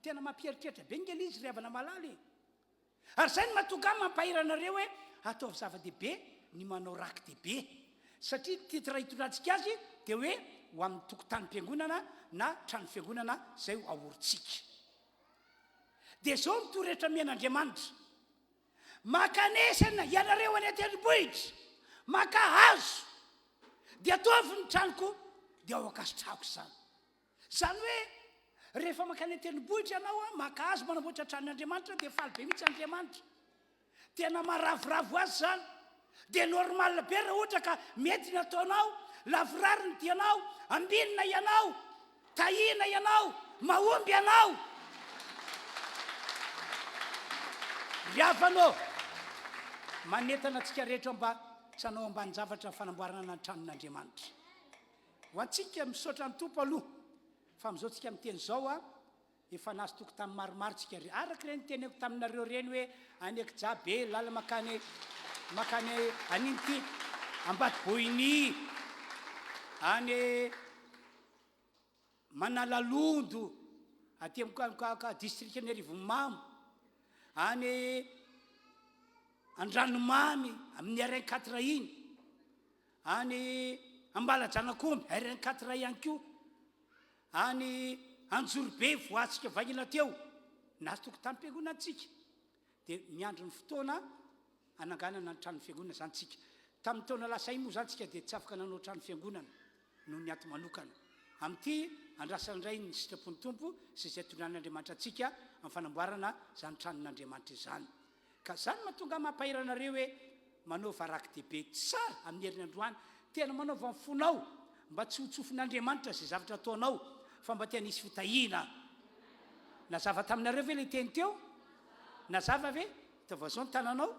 A: Tena mampieritreritra be nge le izy ry havana malala e. Ary izay no mahatonga ahy mampahery anareo hoe ataovy zava-dehibe ny manao raki-dehibe. Satria ny titre hitondrantsika azy dia hoe. ho amin'ny tokotanim-piangonana na trano fiangonana izay ho aorintsika. Dia izao no torohevitra omen'Andriamanitra, Mankanesa ianareo any an-tendrombohitra, makà hazo, dia ataovy ny tranoko, dia ho ankasitrahako izany. Izany hoe, rehefa mankany an-tendrombohitra ianao, maka hazo manamboatra tranon'Andriamanitra, dia faly be mihitsy Andriamanitra. Tena maharavoravo azy izany. Dia normal be raha ohatra ka mety ny ataonao, lavorary ny dianao, ambinina ianao, tahiana ianao, mahomby ianao. Ry havana ô, manentana antsika rehetra mba tsy hanao ambanin-javatra ny fanamboarana ny tranon'Andriamanitra. Ho antsika, misaotra ny Tompo aloha fa amin'izao tsika miteny izao a, efa nahazo tokotany maromaro tsika ry, araka ireny teneniko taminareo ireny hoe any Ankijabe, lala makany makany an'iny ity, Ambatoboiny, any Manalalondo, aty amin'ny distrikan'Arivonimamo, any Andranomamy amin'ny RN quatre iny. Any Ambalajanakomby, RN quatre ihany koa, any Anjorobe voatsika vaingana teo, nahazo tokotanim-piangonana tsika, dia miandry ny fotoana hananganana ny trano fiangonana izany tsika. Tamin'ny taona lasa iny moa izany tsika dia tsy afaka nanao trano fiangonana noho ny antony manokana. Amin'ity andrasana indray ny sitrapon'ny Tompo sy izay tondran'Andriamanitra antsika amin'ny fanamboarana izany tranon'Andriamanitra izany. Ka zany mahatonga ahy mampahery anareo hoe manaova raki-dehibe tsara amin'ny heriny androany, tena manaova ny fonao mba tsy ho tsofin'Andriamanitra izay zavatra ataonao fa mba tena hisy fitahiana. Nazava taminareo ve ilay teny teo? Nazava ve? Ataovy azao ny tananao.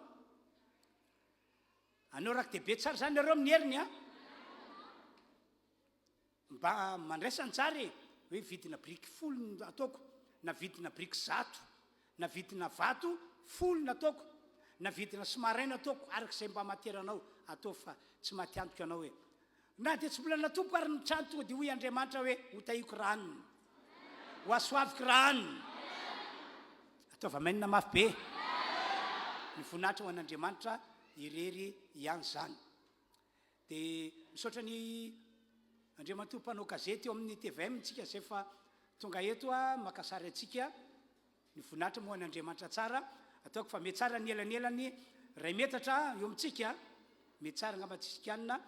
A: Hanao raki-dehibe tsara izany nareo amin'ny heriny an? Mba mandraisa anjara e! Hoe vidina biriky folo no ataoko, na vidina biriky zato, na vidina vato folo no ataoko, na vidina sous-marin no ataoko, araka izay mba matière anao, ataovy fa tsy maty antoka ianao e! Na dia tsy mbola natompoko ary ny trano tonga dia hoy Andriamanitra hoe ho tahiako ranony, ho hasoaviko ranony. Ataovy amen mafy be. Ny voninahitra ho an'Andriamanitra irery ihany izany. Dia misaotra ny Andriamatoa mpanao gazety eo amin'ny tvm tsika izay fa tonga eto maka sary antsika. Ny voninahitra moa an'Andriamanitra tsara. Ataoko fa mety tsara ny elanelany iray metatra eo amintsika. Mety tsara angamba tsisy kianina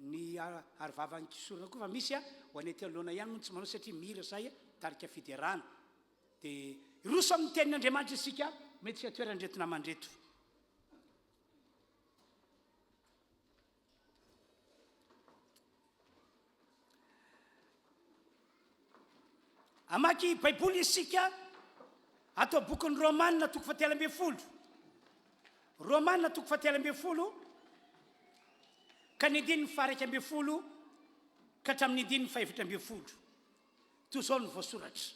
A: ny arovavan'ny kisorona koa fa misy ho an'ny aty anoloana ihany moa no tsy manao satria mihira izahay tarika fiderana. Dia hiroso amin'ny tenin'Andriamanitra isika, mety tsy toeran'ireto namana ireto. Hamaky Baiboly isika ato bokin'ny Romana toko fahatelo ambin'ny folo. Romana toko fahatelo ambin'ny folo ka ny andininy faha-11 ka hatramin'ny andininy faha-14. Toy izao no voasoratra.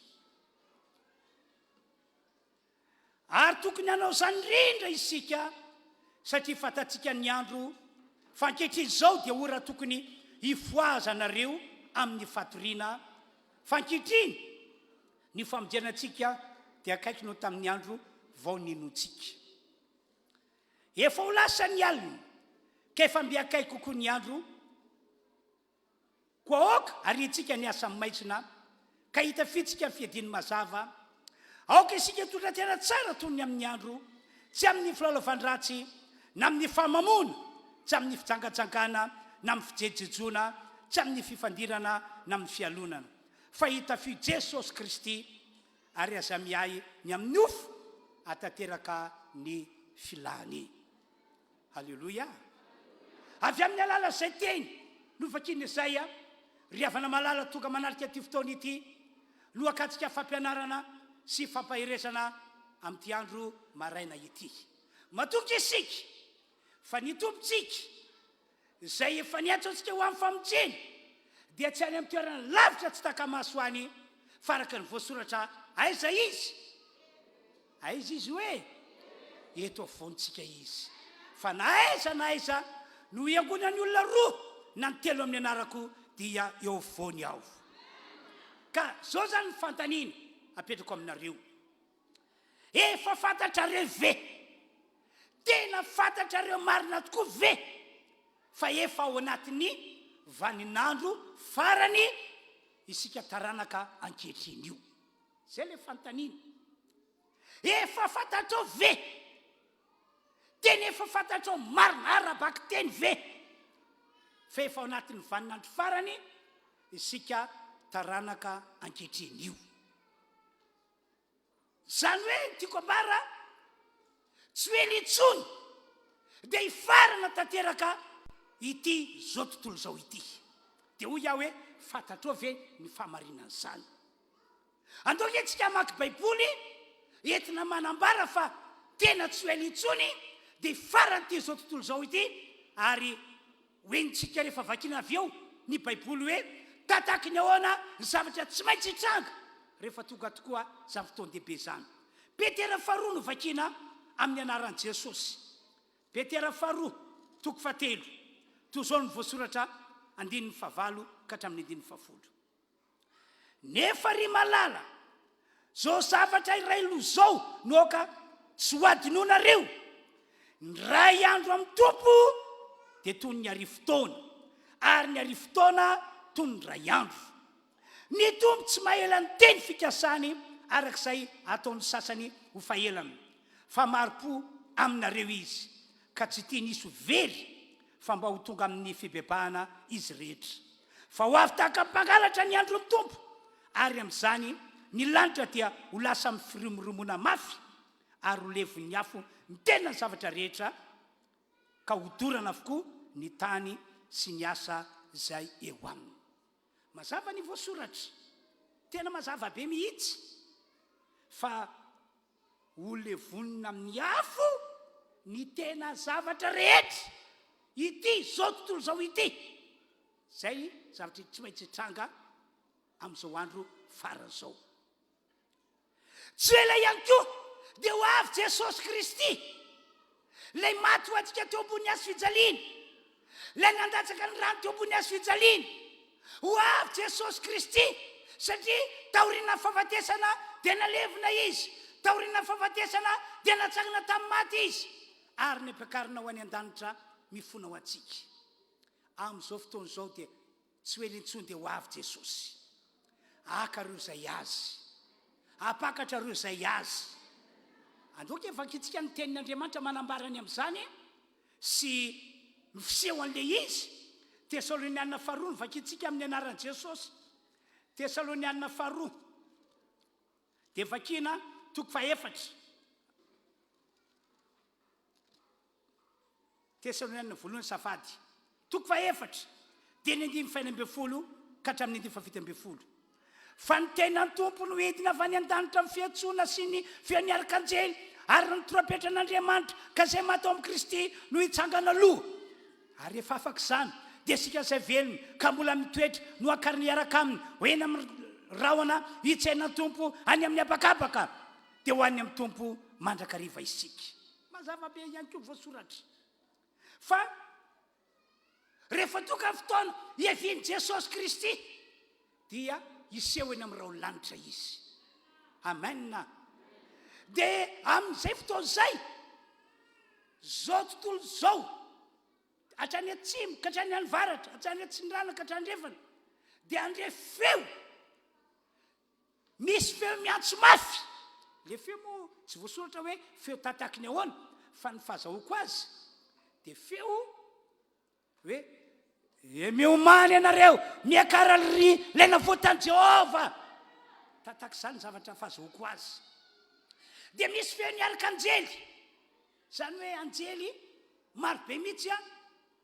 A: Ary tokony hanao izany indrindra isika satria fantatsika ny andro fa ankehitriny izao dia ora tokony hifohazanareo amin'ny fatoriana fa ankehitriny ny famonjena antsika dia akaiky noho tamin'ny andro vao ninoantsika. Efa ho lasa ny alina ka efa mby akaiky kokoa ny andro. Koa aoka hariantsika ny asa maizina, ka hitafiantsika ny fiadiany mazava. Aoka isika hitondra tena tsara toy ny amin'ny andro, tsy amin'ny filalaovan-dratsy, na amin'ny fahamamoana, tsy amin'ny fijangajangana, na amin'ny fijejojejoana, tsy amin'ny fifandirana, na amin'ny fialonana. Fa hitafio Jesosy Kristy, ary aza miahy ny amin'ny nofo hahatanteraka ny filany. Aleloia! Avy amin'ny alalan'izay teny novakiana izay, ry havana malala tonga manatrika ity fotoana ity, no hakantsika fampianarana sy fampaherezana amin'ity andro maraina ity. Matoky isika fa ny Tompontsika, izay efa niantso antsika ho amin'ny famonjena, dia tsy any amin'ny toerana lavitra tsy taka-maso any, fa araka ny voasoratra, Aiza Izy? Aiza Izy hoe? Eto afovoantsika Izy. Fa na aiza na aiza no hiangonan'ny olona roa na ny telo amin'ny anarako, dia eo afovoany Aho. Ka izao izany ny fanontaniana apetrako aminareo. Efa fantatrareo ve? Tena fantatrareo marina tokoa ve fa efa ao anatin'ny vaninandro farany isika taranaka ankehitriny io? Izay ilay fanontaniana. Efa fantatrao ve? Tena efa fantatrao marina ara-bakiteny ve fa efa ao anatin'ny vaninandro farany isika taranaka ankehitriny io? Izany hoe ny tiako ambara, tsy ho ela intsony dia hifarana tanteraka ity izao tontolo izao ity. Dia hoy aho hoe, fantatrao ve ny fahamarinan'izany? Andao ange tsika hamaky Baiboly entina manambara fa tena tsy ho ela intsony dia hifarana ity izao tontolo izao ity ary ho henontsika rehefa vakiana avy eo ny Baiboly hoe tataky ny ahoana ny zavatra tsy maintsy hitranga rehefa tonga tokoa izany fotoan-dehibe izany. Petera faharoa no vakiana amin'ny anaran'i Jesosy. Petera faharoa, toko fahatelo. Toy izao no voasoratra andininy fahavalo ka hatramin'ny andininy fahafolo. Nefa ry malala, zao zavatra iray loha zao no aoka tsy ho adinonareo, ny ray andro amin'ny Tompo dia toy ny arivotaona, ary ny arivotaona toy ny ray andro. Ny Tompo tsy mahela ny teny fikasany araka izay ataon'ny sasany ho fahelana, fa mari-po aminareo Izy, ka tsy tiany hisy ho very, fa mba ho tonga amin'ny fibebahana izy rehetra. Fa ho avy tahaka ny mpangalatra ny andron'ny Tompo, ary amin'izany ny lanitra dia ho lasa amin'ny firimorimoana mafy, ary ho levon'ny afo ny tena ny zavatra rehetra, ka hodorana avokoa ny tany sy ny asa izay eo aminy. Mazava ny voasoratra, tena mazava be mihitsy, fa Ho levonina amin'ny afo ny tena zavatra rehetra ity izao tontolo izao ity. Izay zavatra tsy maintsy hitranga amin'izao andro farany izao. Tsy ela ihany koa dia ho avy Jesosy Kristy, ilay maty ho antsika teo ambony hazo fijaliana, Ilay nandatsaka ny rany teo ambony hazo fijaliana. Ho avy Jesosy Kristy, satria taorian'ny fahafatesana dia nalevina Izy, taorian'ny fahafatesana dia natsangana tamin'ny maty Izy, ary nampiakarina ho any an-danitra mifona ho antsika. Amin'izao fotoana izao dia tsy ho ela intsony dia ho avy Jesosy. Haka ireo izay Azy. Hampakatra ireo izay Azy. Andao ange vakintsika ny tenin'Andriamanitra manambara ny amin'izany. sy ny fisehoan'ilay izy. Tesalonianina faharoa no vakintsika amin'ny anaran'i Jesosy. Tesalonianina faharoa dia vakina toko fahefatra. Tesalonianina voalohany safady. Toko fahefatra, dia ny andininy fahenina ambin'ny folo ka hatramin'ny andininy fahafito ambin'ny folo. Fa ny tenan'ny Tompo no hidina avy any an-danitra amin'ny fiantsoana sy ny feon'ny arkanjely ary ny trompetran'Andriamanitra, ka izay maty ao amin'i Kristy no hitsangana aloha. Ary rehefa afaka izany, dia isika izay velona ka mbola mitoetra no hakarina hiaraka aminy ho eny amin'ny rahona hitsena ny Tompo any amin'ny habakabaka, dia ho any amin'ny Tompo mandrakariva isika. Mazava be ihany koa voasoratra fa Rehefa tonga ny fotoana hiavian'i Jesosy Kristy dia hiseho eny amin'ny rahon'ny lanitra Izy. Amen. Dia amin'izay fotoana izay, izao tontolo izao, hatrany atsimo ka hatrany avaratra, hatrany atsinanana ka hatrany andrefana, dia handre feo. Misy feo miantso mafy. Ilay feo moa tsy voasoratra hoe feo tataky ny ahoana, fa ny fahazahoako azy dia feo hoe e miomàna ianareo, miakara ry ilay navoatan'i Jehovah. Tataka izany ny zavatra fahazahoako azy. Dia misy feon'ny arkanjely, izany hoe anjely marobe mihitsy an,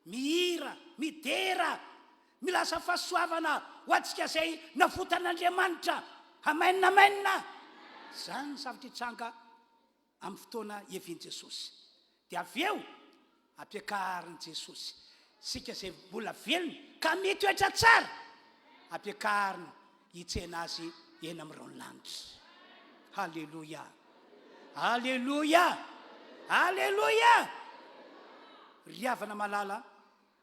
A: Mihira, midera, milaza fahasoavana ho antsika izay navotan'Andriamanitra. Amen, amen. Izany ny zavatra hitranga amin'ny fotoana hiavian'i Jesosy. Dia avy eo, ampiakarin'i Jesosy isika izay mbola velona ka mitoetra tsara, ampiakariny hitsena Azy eny amin'ny rahon'ny lanitra. Haleloia! Aleloia! Aleloia! Ry havana malala,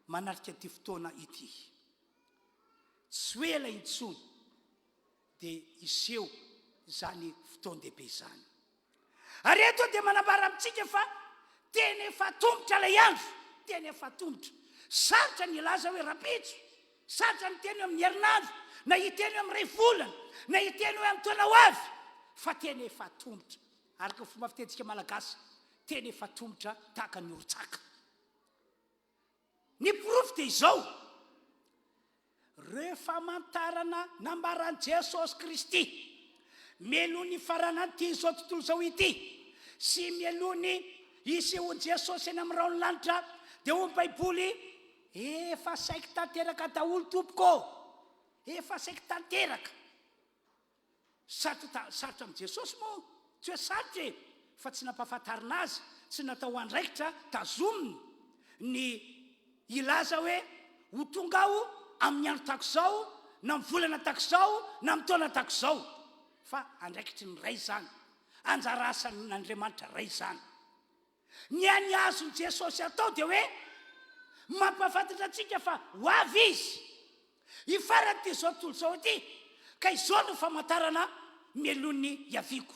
A: manatrika ity fotoana ity. Tsy ho ela intsony dia hiseho izany fotoan-dehibe izany. Ary eto dia manambara amintsika fa tena efa atomotra ilay andro, tena efa atomotra. Sarotra ny hilaza hoe rahampitso. Sarotra ny hiteny hoe amin'ny herinandro, na hiteny hoe amin'ny iray volana, na hiteny hoe amin'ny taona ho avy, fa tena efa atomotra. Araka ny fomba fitenintsika malagasy, tena efa atomotra tahaka ny oron-tsaka. Ny porofo dia izao, ireo famantarana nambaran'i Jesosy Kristy mialoha ny hifaranan'ity izao tontolo izao ity sy mialoha ny hisehoan'i Jesosy eny amin'ny rahon'ny lanitra dia hoy ny Baiboly, efa saiky tanteraka daholo tompoko ô! Efa saiky tanteraka. Sarotra sarotra amin'i Jesosy moa? Tsy hoe sarotra e, fa tsy nampahafantarina azy, tsy natao andraikitra tazominy ny hilaza hoe ho tonga aho amin'ny andro tahaka izao, na amin'ny volana tahaka izao, na amin'ny taona tahaka izao. Fa andraikitry ny Ray izany. Anjara asan'Andriamanitra Ray izany. Ny hany azon'i Jesosy atao dia hoe mampahafantatra antsika fa ho avy Izy. Hifarana izao tontolo izao ity, ka izao no famantarana mialoha ny hiaviako.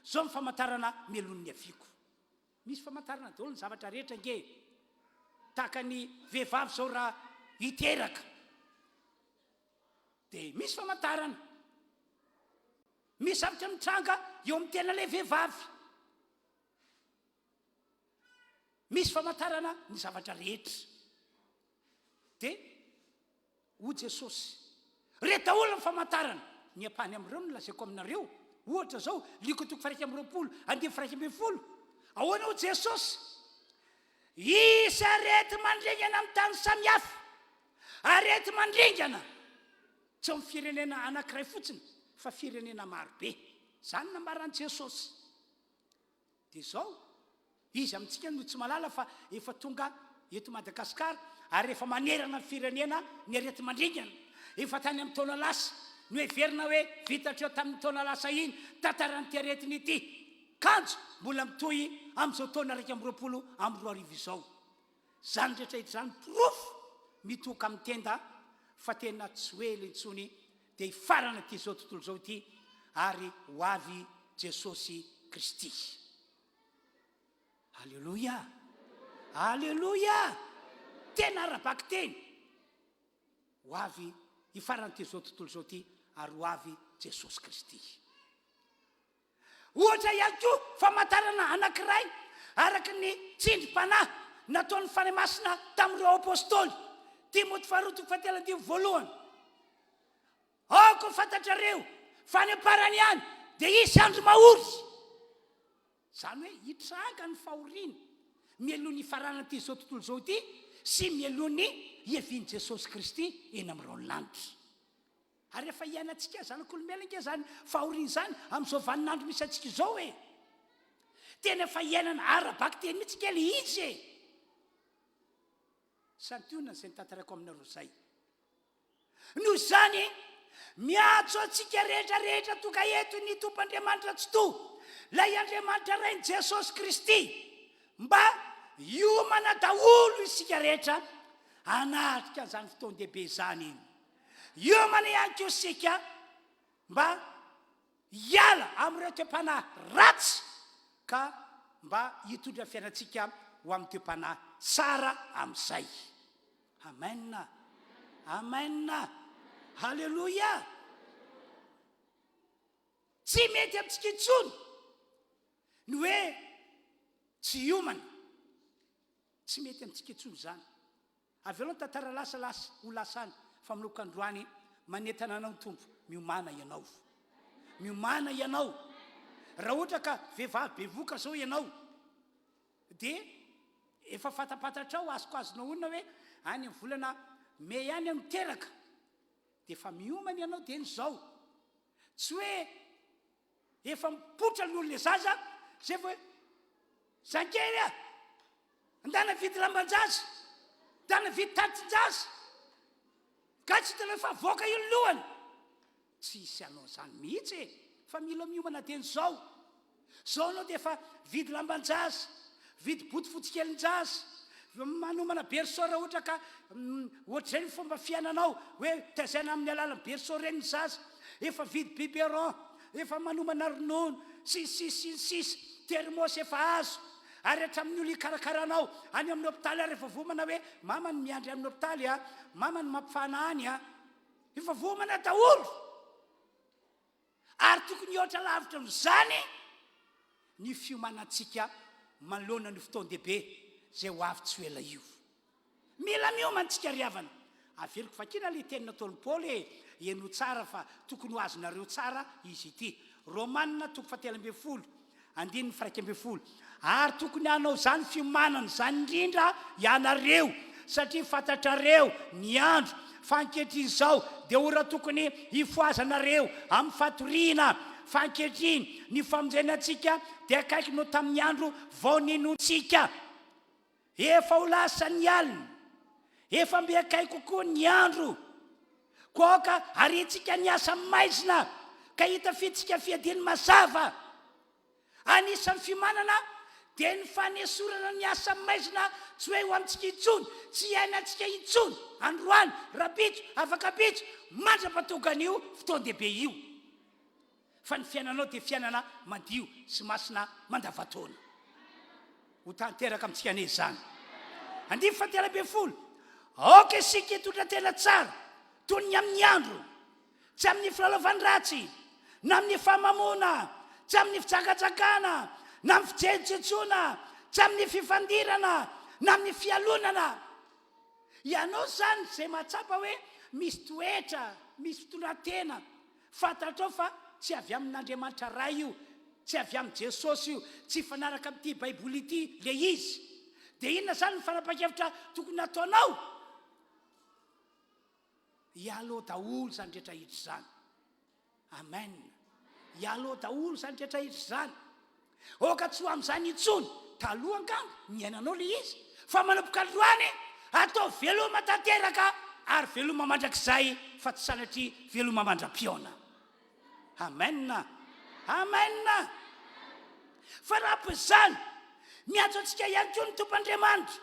A: Izao no famantarana mialoha ny hiaviako. Misy famantarana daholo ny zavatra rehetra ange. Tahaka ny vehivavy izao raha hiteraka dia misy famantarana. Misy zavatra mitranga eo amin'ny tenan'ilay vehivavy. Misy famantarana ny zavatra rehetra. Dia hoy Jesosy, Re daholo ny famantarana. Ny ampahany amin'ireo no lazaiko aminareo. Ohatra izao, Lioka toko faha 21, andininy faha 11. Ahoana hoy Jesosy? Hisy areti-mandringana amin'ny tany samihafa. Areti-mandringana. Tsy ao amin'ny firenena anankiray fotsiny, fa firenena marobe. Izany nambaran'i Jesosy. Dia izao, iza amintsika no tsy mahalala fa efa tonga eto Madagasikara ary efa manerana ny firenena ny areti-mandringana. Efa tany amin'ny taona lasa, noheverina hoe vita hatreo tamin'ny taona lasa iny tantaran'ity aretina ity, kanjo mbola mitohy amin'izao taona 2021 izao. Izany rehetra izany porofo mitohoka amin'ny tenda fa tena tsy ho ela intsony dia hifarana ity izao tontolo izao ity ary ho avy Jesosy Kristy. Aleloia! Aleloia! Tena ara-bakiteny. Ho avy hifarana ity izao tontolo izao ity ary ho avy Jesosy Kristy. Ohatra ihany koa, famantarana anankiray araka ny tsindrim-panahy nataon'ny Fanahy Masina tamin'ireo Apostoly, Timoty faharoa toko fahatelo andininy voalohany, Aoka ho fantatrareo fa any am-parany any dia hisy andro mahory. Izany hoe hitranga ny fahoriana mialoha ny hifaranan'ity izao tontolo izao ity sy mialoha ny hiavian'i Jesosy Kristy eny amin'ny rahon'ny lanitra. Ary efa iainantsika zanak'olombelona ange izany fahoriana izany amin'izao vaninandro misy antsika izao e! Tena efa iainana ara-bakiteny mihitsy ange ilay izy e! Santionany izay notantaraiko aminareo izay. Noho izany, miantso antsika rehetra rehetra tonga eto ny Tompo Andriamanitra Tsitoha, ilay Andriamanitra Rain'i Jesosy Kristy, mba hiomana daholo isika rehetra hanatrika an'izany fotoan-dehibe izany. Hiomana ihany koa isika mba hiala amin'ireo toe-panahy ratsy ka mba hitondra ny fiainantsika ho amin'ny toe-panahy tsara amin'izay. Amen. Amen. Haleloia. Tsy mety amintsika intsony ny hoe tsy hiomana. Tsy mety amintsika intsony izany. Avelao ny tantara lasa lasa ho lasa any fa manomboka androany manentana anao ny Tompo miomàna ianao. Miomàna ianao. Raha ohatra ka vehivavy bevoka zao ianao dia efa fantapantatrao azoko azonao onona hoe any amin'ny volana mey any aho miteraka dia efa miomana ianao dieny izao. Tsy hoe Efa mipoitra ny olona zaza zay vao hoe zankely a! Ndana vidy lamban-jaza, ndana vidy tatin-jaza. Ka tsy hitanao fa avoaka io ny lohany. Tsy hisy hanao an'izany mihitsy e! Fa mila miomana dieny izao. Izao ianao dia efa vidy lamban-jaza, vidy bodofotsikelin-jaza, manomana berceau raha ohatra ka ohatr'izay ny fomba fiainanao, hoe tezaina amin'ny alalan'ny berceau ireny ny zaza, efa vidy biberon, efa manomana ronono, sy ny sisa sy ny sisa, thermos efa azo. Ary hatramin'ny olona hikarakara anao any amin'ny hopitaly ary efa voaomana hoe mama no miandry amin'ny hopitaly a, mama no mampifana any a. Efa voaomana daholo. Ary tokony hihoatra lavitra noho izany ny fiomanantsika manoloana ny fotoan-dehibe izay ho avy tsy ho ela io. Mila miomana tsika ry havana. Averiko vakiana ilay teny nataon'i Paoly e, henoy tsara fa tokony ho azonareo tsara izy ity. Romana toko fahatelo ambin'ny folo, andininy faha-iraika ambin'ny folo. Ary tokony hanao izany fiomanana izany indrindra ianareo, satria fantatrareo ny andro, fa ankehitriny izao dia ora tokony hifohazanareo amin'ny fatoriana. Fa ankehitriny ny famonjena antsika dia akaiky noho tamin'ny andro vao ninoantsika. Efa ho lasa ny alina, efa mby akaiky kokoa ny andro. Koa aoka hariantsika ny asa maizina ka hitafiantsika fiadiany mazava. Anisan'ny fiomanana dia ny fanesorana ny asa maizina tsy hoe ho amintsika intsony, tsy hiainantsika intsony androany, rahampitso, afak'ampitso, mandra-pahatongan'io fotoan-dehibe io. Fa ny fiainanao dia fiainana madio sy masina mandavantaona. Ho tanteraka amintsika anie izany. Andininy fahatelo ambin'ny folo, Aoka isika hitondra tena tsara toy ny amin'ny andro, tsy amin'ny filalaovan-dratsy, na amin'ny fahamamoana, tsy amin'ny fijangajangana, na amin'ny fijenjojenjoana, tsy amin'ny fifandirana, na amin'ny fialonana. Ianao izany izay mahatsapa hoe misy toetra, misy fitondran-tena, fantatrao fa tsy avy amin'Andriamanitra Ray io, tsy avy amin'i Jesosy io, tsy hifanaraka amin'ity Baiboly ity ilay izy, dia inona izany ny fanapahan-kevitra tokony hataonao? Ialao daholo izany rehetra rehetra izany. Amen. Ialao daholo izany rehetra rehetra izany. Aoka tsy ho amin'izany intsony. Taloha angamba niainanao ilay izy, fa manomboka androany atao veloma tanteraka ary veloma mandrakizay fa tsy sanatria veloma mandra-pihaona. Amen. Amen. Fanampin'izany, miantso antsika ihany koa ny Tompo Andriamanitra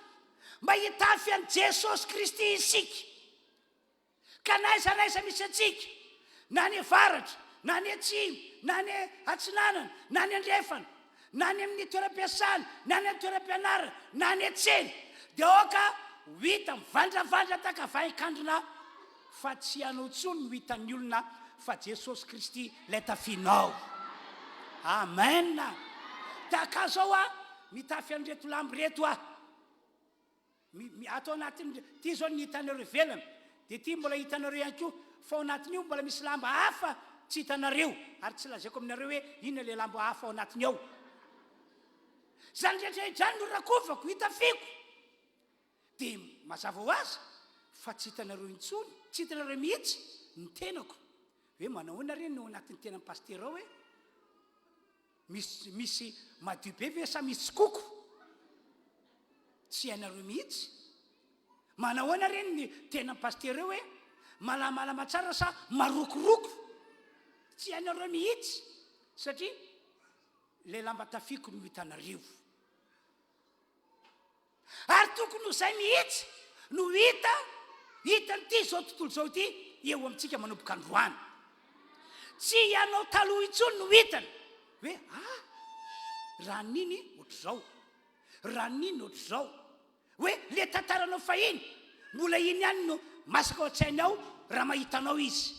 A: mba hitafy an'i Jesosy Kristy isika. Ka na aiza na aiza misy antsika, na any avaratra, na any atsimo, na any atsinanana, na any andrefana, na any amin'ny toeram-piasana, na any amin'ny toeram-pianarana, na any an-tsena, dia aoka ho hita mivandravandra tahaka vahin-kandrina fa tsy ianao intsony no hitan'ny olona fa Jesosy Kristy ilay tafianao. Amen. Tahaka izao aho, mitafy an'ireto lamba ireto aho. Mi, mi, ato anatin'ny, ity izao ny hitanareo ivelany, dia ity mbola hitanareo ihany koa, fa ao anatin'io mbola misy lamba hafa tsy hitanareo, ary tsy lazaiko aminareo hoe inona ilay lamba hafa ao anatiny ao. Izany rehetra izany no rakovako, hitafiako. Dia mazava ho azy fa tsy hitanareo intsony, tsy hitanareo mihitsy ny tenako. Hoe manao ahoana re ny ao anatin'ny tenan'ny pasitera ao e? Misy misy madio be ve sa misy tsikoko? Tsy hainareo mihitsy. Manahoana re ny tena pasitera eo e? Malamalama tsara sa marokoroko? Tsy hainareo mihitsy satria ilay lamba tafiako no hitanareo. Ary tokony ho izay mihitsy no hita hitan'ity izao tontolo izao ity eo amintsika manomboka androany. Tsy ianao taloha intsony no hitany hoe ah, raha niny ohatr'izao, raha niny ohatr'izao. Hoe le tantaranao fahiny, mbola iny ihany no masaka ao an-tsainy ao raha mahita anao izy.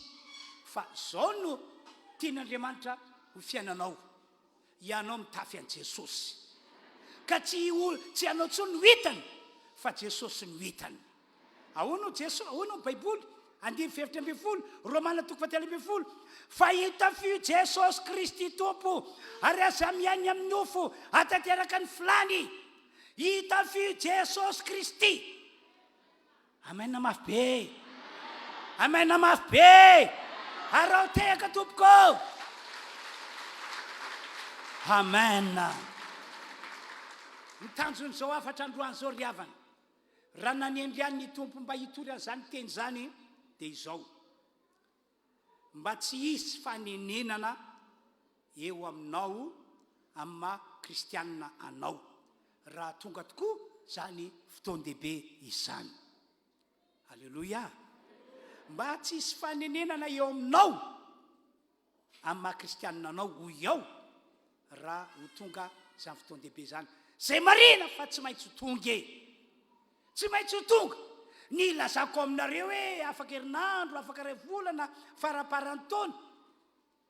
A: Fa izao no tian'Andriamanitra ho fiainanao. Ianao mitafy an'i Jesosy. Ka tsy tsy ianao intsony no hitany fa Jesosy no hitany. Ahoana hoy Jesosy, ahoana hoy ny Baiboly? Andininy faha-14, Romana toko fahatelo ambin'ny folo, Fa hitafio Jesosy Kristy Tompo, ary aza mihaino amin'ny nofo hahatanteraka ny filàny. Hitafio Jesosy Kristy. Amen mafy be. Amen mafy be. Araho tehaka tompoko. Amen. Ny tanjon'izao hafatra androany izao ry havana, raha nanendry ahy ny Tompo mba hitory an'izany teny izany dia izao. Mba tsy hisy fanenenana eo aminao amin'ny maha kristianina anao, raha tonga tokoa izany fotoan-dehibe izany. Aleloia! Mba tsy hisy fanenenana eo aminao amin'ny maha kristianina anao, hoy aho, raha ho tonga izany fotoan-dehibe izany. Izay marihina fa tsy maintsy ho tonga e! Tsy maintsy ho tonga. Ny ilazako aminareo hoe afaka herinandro, afaka iray volana, faramparan'ny taona,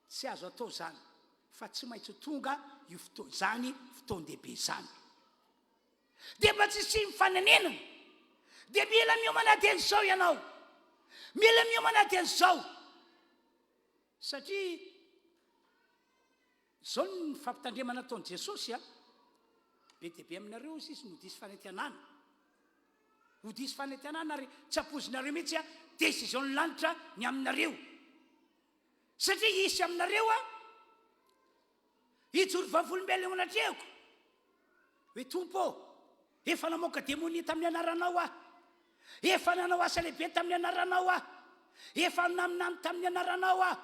A: tsy azo atao izany fa tsy maintsy ho tonga io fotoana izany, fotoan-dehibe izany. Dia mba tsy hisian'ny fanenenana. Dia mila miomana dieny izao ianao. Mila miomana dieny izao. Satria izao ny fampitandremana ataon'i Jesosy a. Be dia be aminareo hozy izy no diso fanantenana. Ho diso fanantenana ary tsy ampoizinareo mihitsy a, décision ny lanitra ny aminareo. Satria hisy aminareo a, hijoro vavolombelona eo anatrehako. Hoe Tompo ô, efa namoaka demonia tamin'ny anaranao aho. Efa nanao asa lehibe tamin'ny anaranao aho. Efa naminany tamin'ny anaranao aho.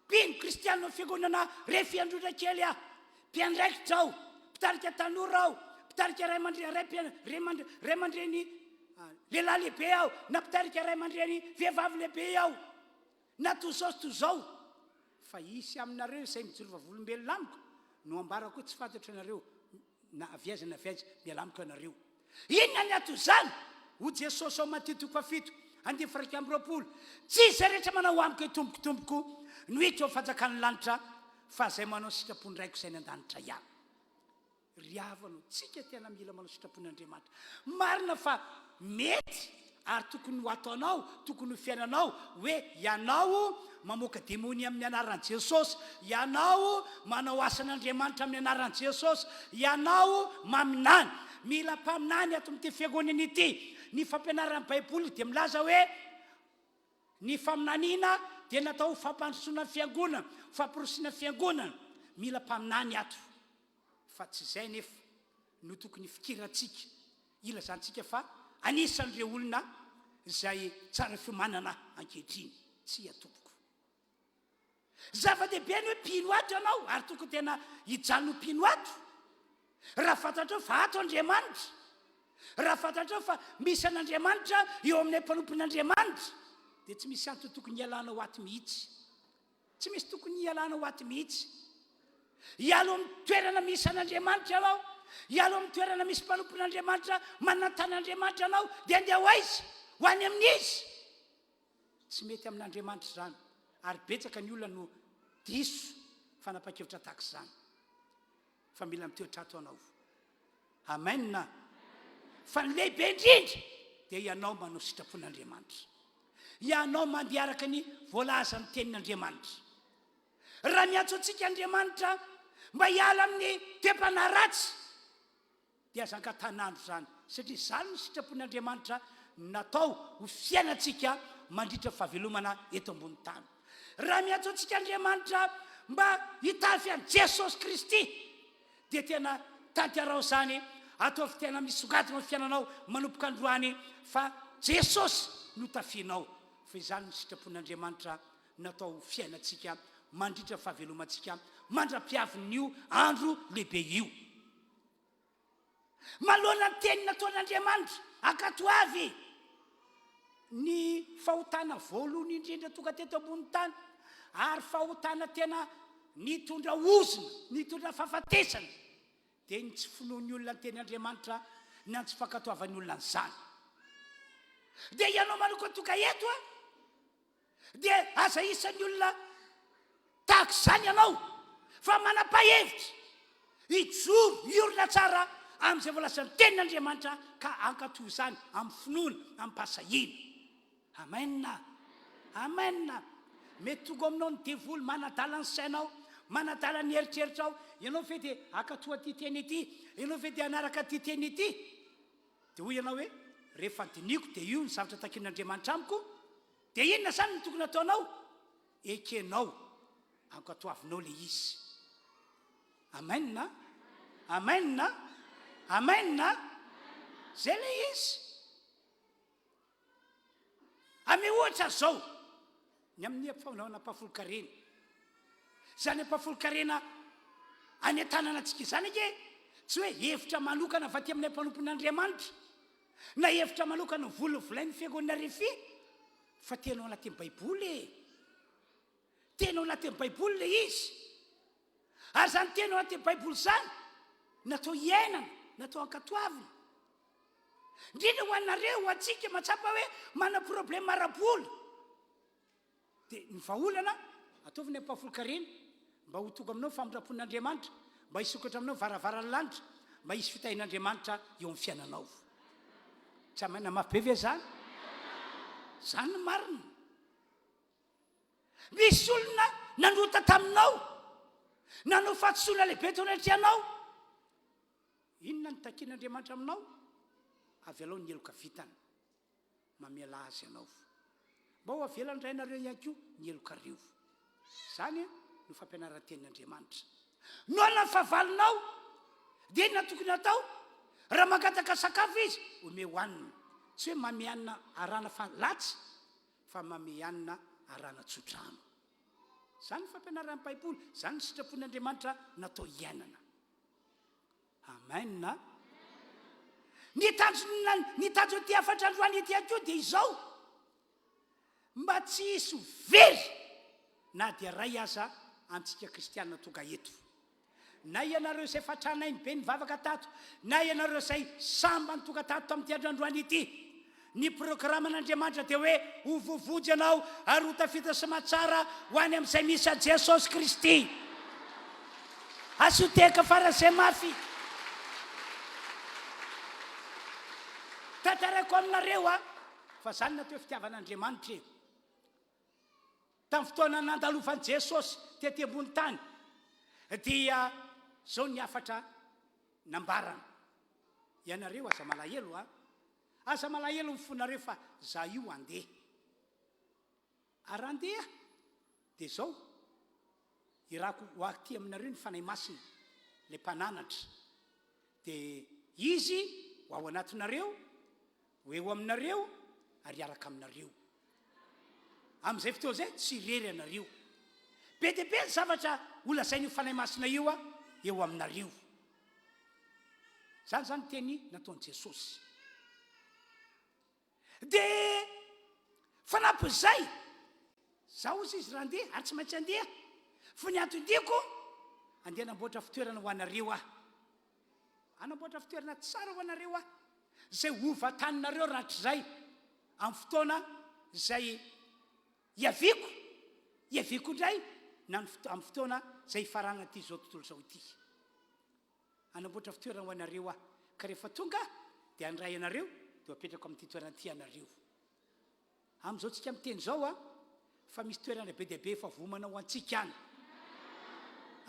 A: Mpino kristianina fiangonana Refi Androndra kely aho. Mpiandraikitra aho, mpitarika tanora aho, mpitarika ray aman-dreny, ray mpian- ray aman- ray aman-dreny ah, lehilahy lehibe aho, na mpitarika ray aman-dreny vehivavy lehibe aho. Na toy izao sy toy izao, fa hisy aminareo izay mijoro vavolombelona amiko, no ambarako hoe tsy fantatro ianareo, na avy aiza na avy aiza, miala amiko ianareo. Inona ny anton'izany? Hoy Jesosy ao Matio toko fahafito, andininy faha-21, Tsy izay rehetra manao amiko hoe Tompoko, Tompoko, no hiditra ao amin'ny fanjakan'ny lanitra, fa izay manao ny sitrapon-dRaiko izay any an-danitra ihany. Ry havana o, tsika tena mila manao sitrapon'Andriamanitra. Marina fa mety ary tokony ho ataonao, tokony ho fiainanao hoe ianao mamoaka demonia amin'ny anaran'i Jesosy, ianao manao asan'Andriamanitra amin'ny anaran'i Jesosy, ianao maminany. Mila mpaminany ato amin'ity fiangonana ity. Ny fampianaran'ny Baiboly dia milaza hoe ny faminaniana dia natao ho fampandrosoana ny fiangonana, ho famporosiana ny fiangonana. Mila mpaminany ato. Fa tsy izay anefa no tokony hifikirantsika, hilazantsika fa anisan'ireo olona izay tsara fiomanana ankehitriny. Tsia tompoko. Zava-dehibe ny hoe mpino ato ianao ary tokony tena hijanona ho mpino ato. Raha fantatrao fa ato Andriamanitra, raha fantatrao fa misy an'Andriamanitra eo aminay mpanompon'Andriamanitra, dia tsy misy antony tokony hialanao ato mihitsy. Tsy misy tokony hialana ho ato mihitsy. Hiala ao amin'ny toerana misy an'Andriamanitra ianao, hiala ao amin'ny toerana misy mpanompon'Andriamanitra, manantana Andriamanitra ianao, dia andeha ho aiza? Ho any amin'iza? Tsy mety amin'Andriamanitra izany, ary betsaka ny olona no diso fanapahan-kevitra tahaka izany. Fa mila mitoetra ato ianao. Amen. Fa ny lehibe indrindra dia ianao manao sitrapon'Andriamanitra. Ianao mandeha araka ny voalazan'ny tenin'Andriamanitra. Raha miantso antsika Andriamanitra mba hiala amin'ny toe-panahy ratsy dia aza ankatanandro izany satria izany no sitrapon'Andriamanitra natao ho fiainantsika mandritra ny fahavelomana eto ambony tany. Raha miantso antsika Andriamanitra mba hitafy an'i Jesosy Kristy Dia tena tanteraho izany, ataovy tena misongadina ny fiainanao manomboka androany fa Jesosy no tafianao, fa izany no sitrapon'Andriamanitra natao ho fiainantsika mandritra ny fahavelomantsika mandra-piavin'io andro lehibe io. Manoloana ny teny nataon'Andriamanitra, ankatoavy ny fahotana voalohany indrindra tonga teto ambony tany, ary fahotana tena nitondra ozona, nitondra fahafatesana, dia ny tsy finoan'ny olona ny teny Andriamanitra na ny tsy fankatoavan'ny olona an'izany. Dia ianao manokana tonga eto a, Dia aza isan'ny olona tahaka izany ianao, fa manapa-hevitra hijoro, hiorina tsara amin'izay voalazan'ny Tenin'Andriamanitra ka hankatò izany amin'ny finoana, amim-pahasahiana. Amen. Amen. Mety tonga ao aminao ny devoly, manadala ny sainao, manadala ny eritreritrao. Ianao ve dia hankatò an'ity teny ity? Ianao ve dia hanaraka an'ity teny ity? Dia hoy ianao hoe, Rehefa dinihiko dia io ny zavatra takian'Andriamanitra amiko, dia inona izany no tokony hataonao? Ekenao, ankatoavinao ilay izy. Amen a! Amen a! Amen a! Izay ilay izy. Ame ohatra izao, ny amin'ny fanaovana ampahafolon-karena. Izany ampahafolon-karena any an-tanànantsika izany ange tsy hoe hevitra manokana avy aty aminay mpanompon'Andriamanitra, na hevitra manokana volavolain'ny fiangonana Refi, fa tena ao anatin'ny Baiboly e. Tena ao anatin'ny Baiboly ilay izy. Ary izany teny ao anatin'ny Baiboly izany, natao hiainana. natao ankatoavina. Indrindra ho anareo, ho antsika mahatsapa hoe manana problème ara-bola. Dia ny vahaolana, ataovy ny ampahafolon-karena mba ho tonga aminao ny famindram-pon'Andriamanitra, mba hisokatra aminao ny varavaran'ny lanitra, mba hisy fitahian'Andriamanitra eo amin'ny fiainanao. Tsy amen mafy be ve izany? Izany no marina. Misy olona nanota taminao, nanao fahadisoana lehibe teo anatrehanao. Inona no takian'Andriamanitra aminao? Avelao ny heloka vitany. Mamela azy ianao. Mba ho avelan'ny Rainareo ihany koa ny helokareo. Izany no fampianaran'ny Tenin'Andriamanitra. Noana ny fahavalonao, dia inona no tokony hatao? Raha mangataka sakafo izy, omeo hanina. Tsy hoe manome hanina arahana fa latsy, fa manome hanina arahana tsodrano. Izany no fampianaran'ny Baiboly, izany no sitrapon'Andriamanitra natao hiainana. Amen a! Ny tanjona ny tanjon'ity hafatra androany ity ihany koa dia izao, mba tsy hisy ho very na dia iray aza amintsika kristiana tonga eto. Na ianareo izay efa tranainy be nivavaka tato, na ianareo izay sambany tonga tato tamin'ity andro androany ity, Ny programan'Andriamanitra dia hoe ho voavonjy ianao ary ho tafita soamatsara ho any amin'izay misy an'i Jesosy Kristy. Asio tehaka faran'izay mafy. Tantaraiko aminareo a, fa izany no atao hoe fitiavan'Andriamanitra e. Tamin'ny fotoana nandalovan'i Jesosy tety ambony tany dia izao ny hafatra nambarany. Ianareo aza malahelo a. Aza malahelo ny fonareo fa za io andeha. Ary raha andeha aho dia izao, irako ho aty aminareo ny Fanahy Masina, ilay Mpananatra. Dia Izy ho ao anatinareo, ho eo aminareo ary hiaraka aminareo. Amin'izay fotoana izay tsy irery ianareo. Be dia be ny zavatra holazain'io Fanahy Masina io eo aminareo. Izany izany teny nataon'i Jesosy. Dia fanampin'izay, zaho hozy izy raha handeha, ary tsy maintsy handeha, fa ny anton-diako, handeha hanamboatra fitoerana ho anareo aho. Hanamboatra fitoerana tsara ho anareo aho, izay ho vantaninareo rahatrizay, amin'ny fotoana izay hiaviako, hiaviako indray, na ny amin'ny fotoana izay hifaranan'ity izao tontolo izao ity. Hanamboatra fitoerana ho anareo aho, ka rehefa tonga aho, dia handray anareo, dia ho apetrako amin'ity toerana ity ianareo. Amin'izao tsika miteny izao an, fa misy toerana be dia be efa voaomana ho antsika any.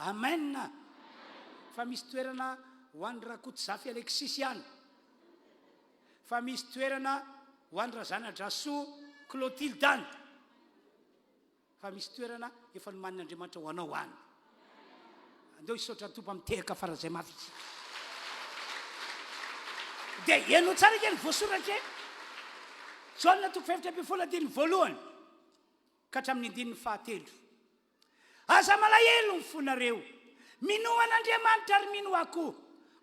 A: Amen! Fa misy toerana ho an'i Rakotozafy Alexis any. Fa misy toerana ho an'i Razanadrasoa Clotilde any. Fa misy toerana efa nomanin'Andriamanitra ho anao any. Andeo hisaotra ny Tompo amin'ny tehaka faran'izay mafy isika. Dia henoy tsara ange ny voasoratra e. Jaona toko faha-14 andininy voalohany ka hatramin'ny andininy fahatelo. Aza malahelo ny fonareo. Minoa an'Andriamanitra ary minoa ahy koa.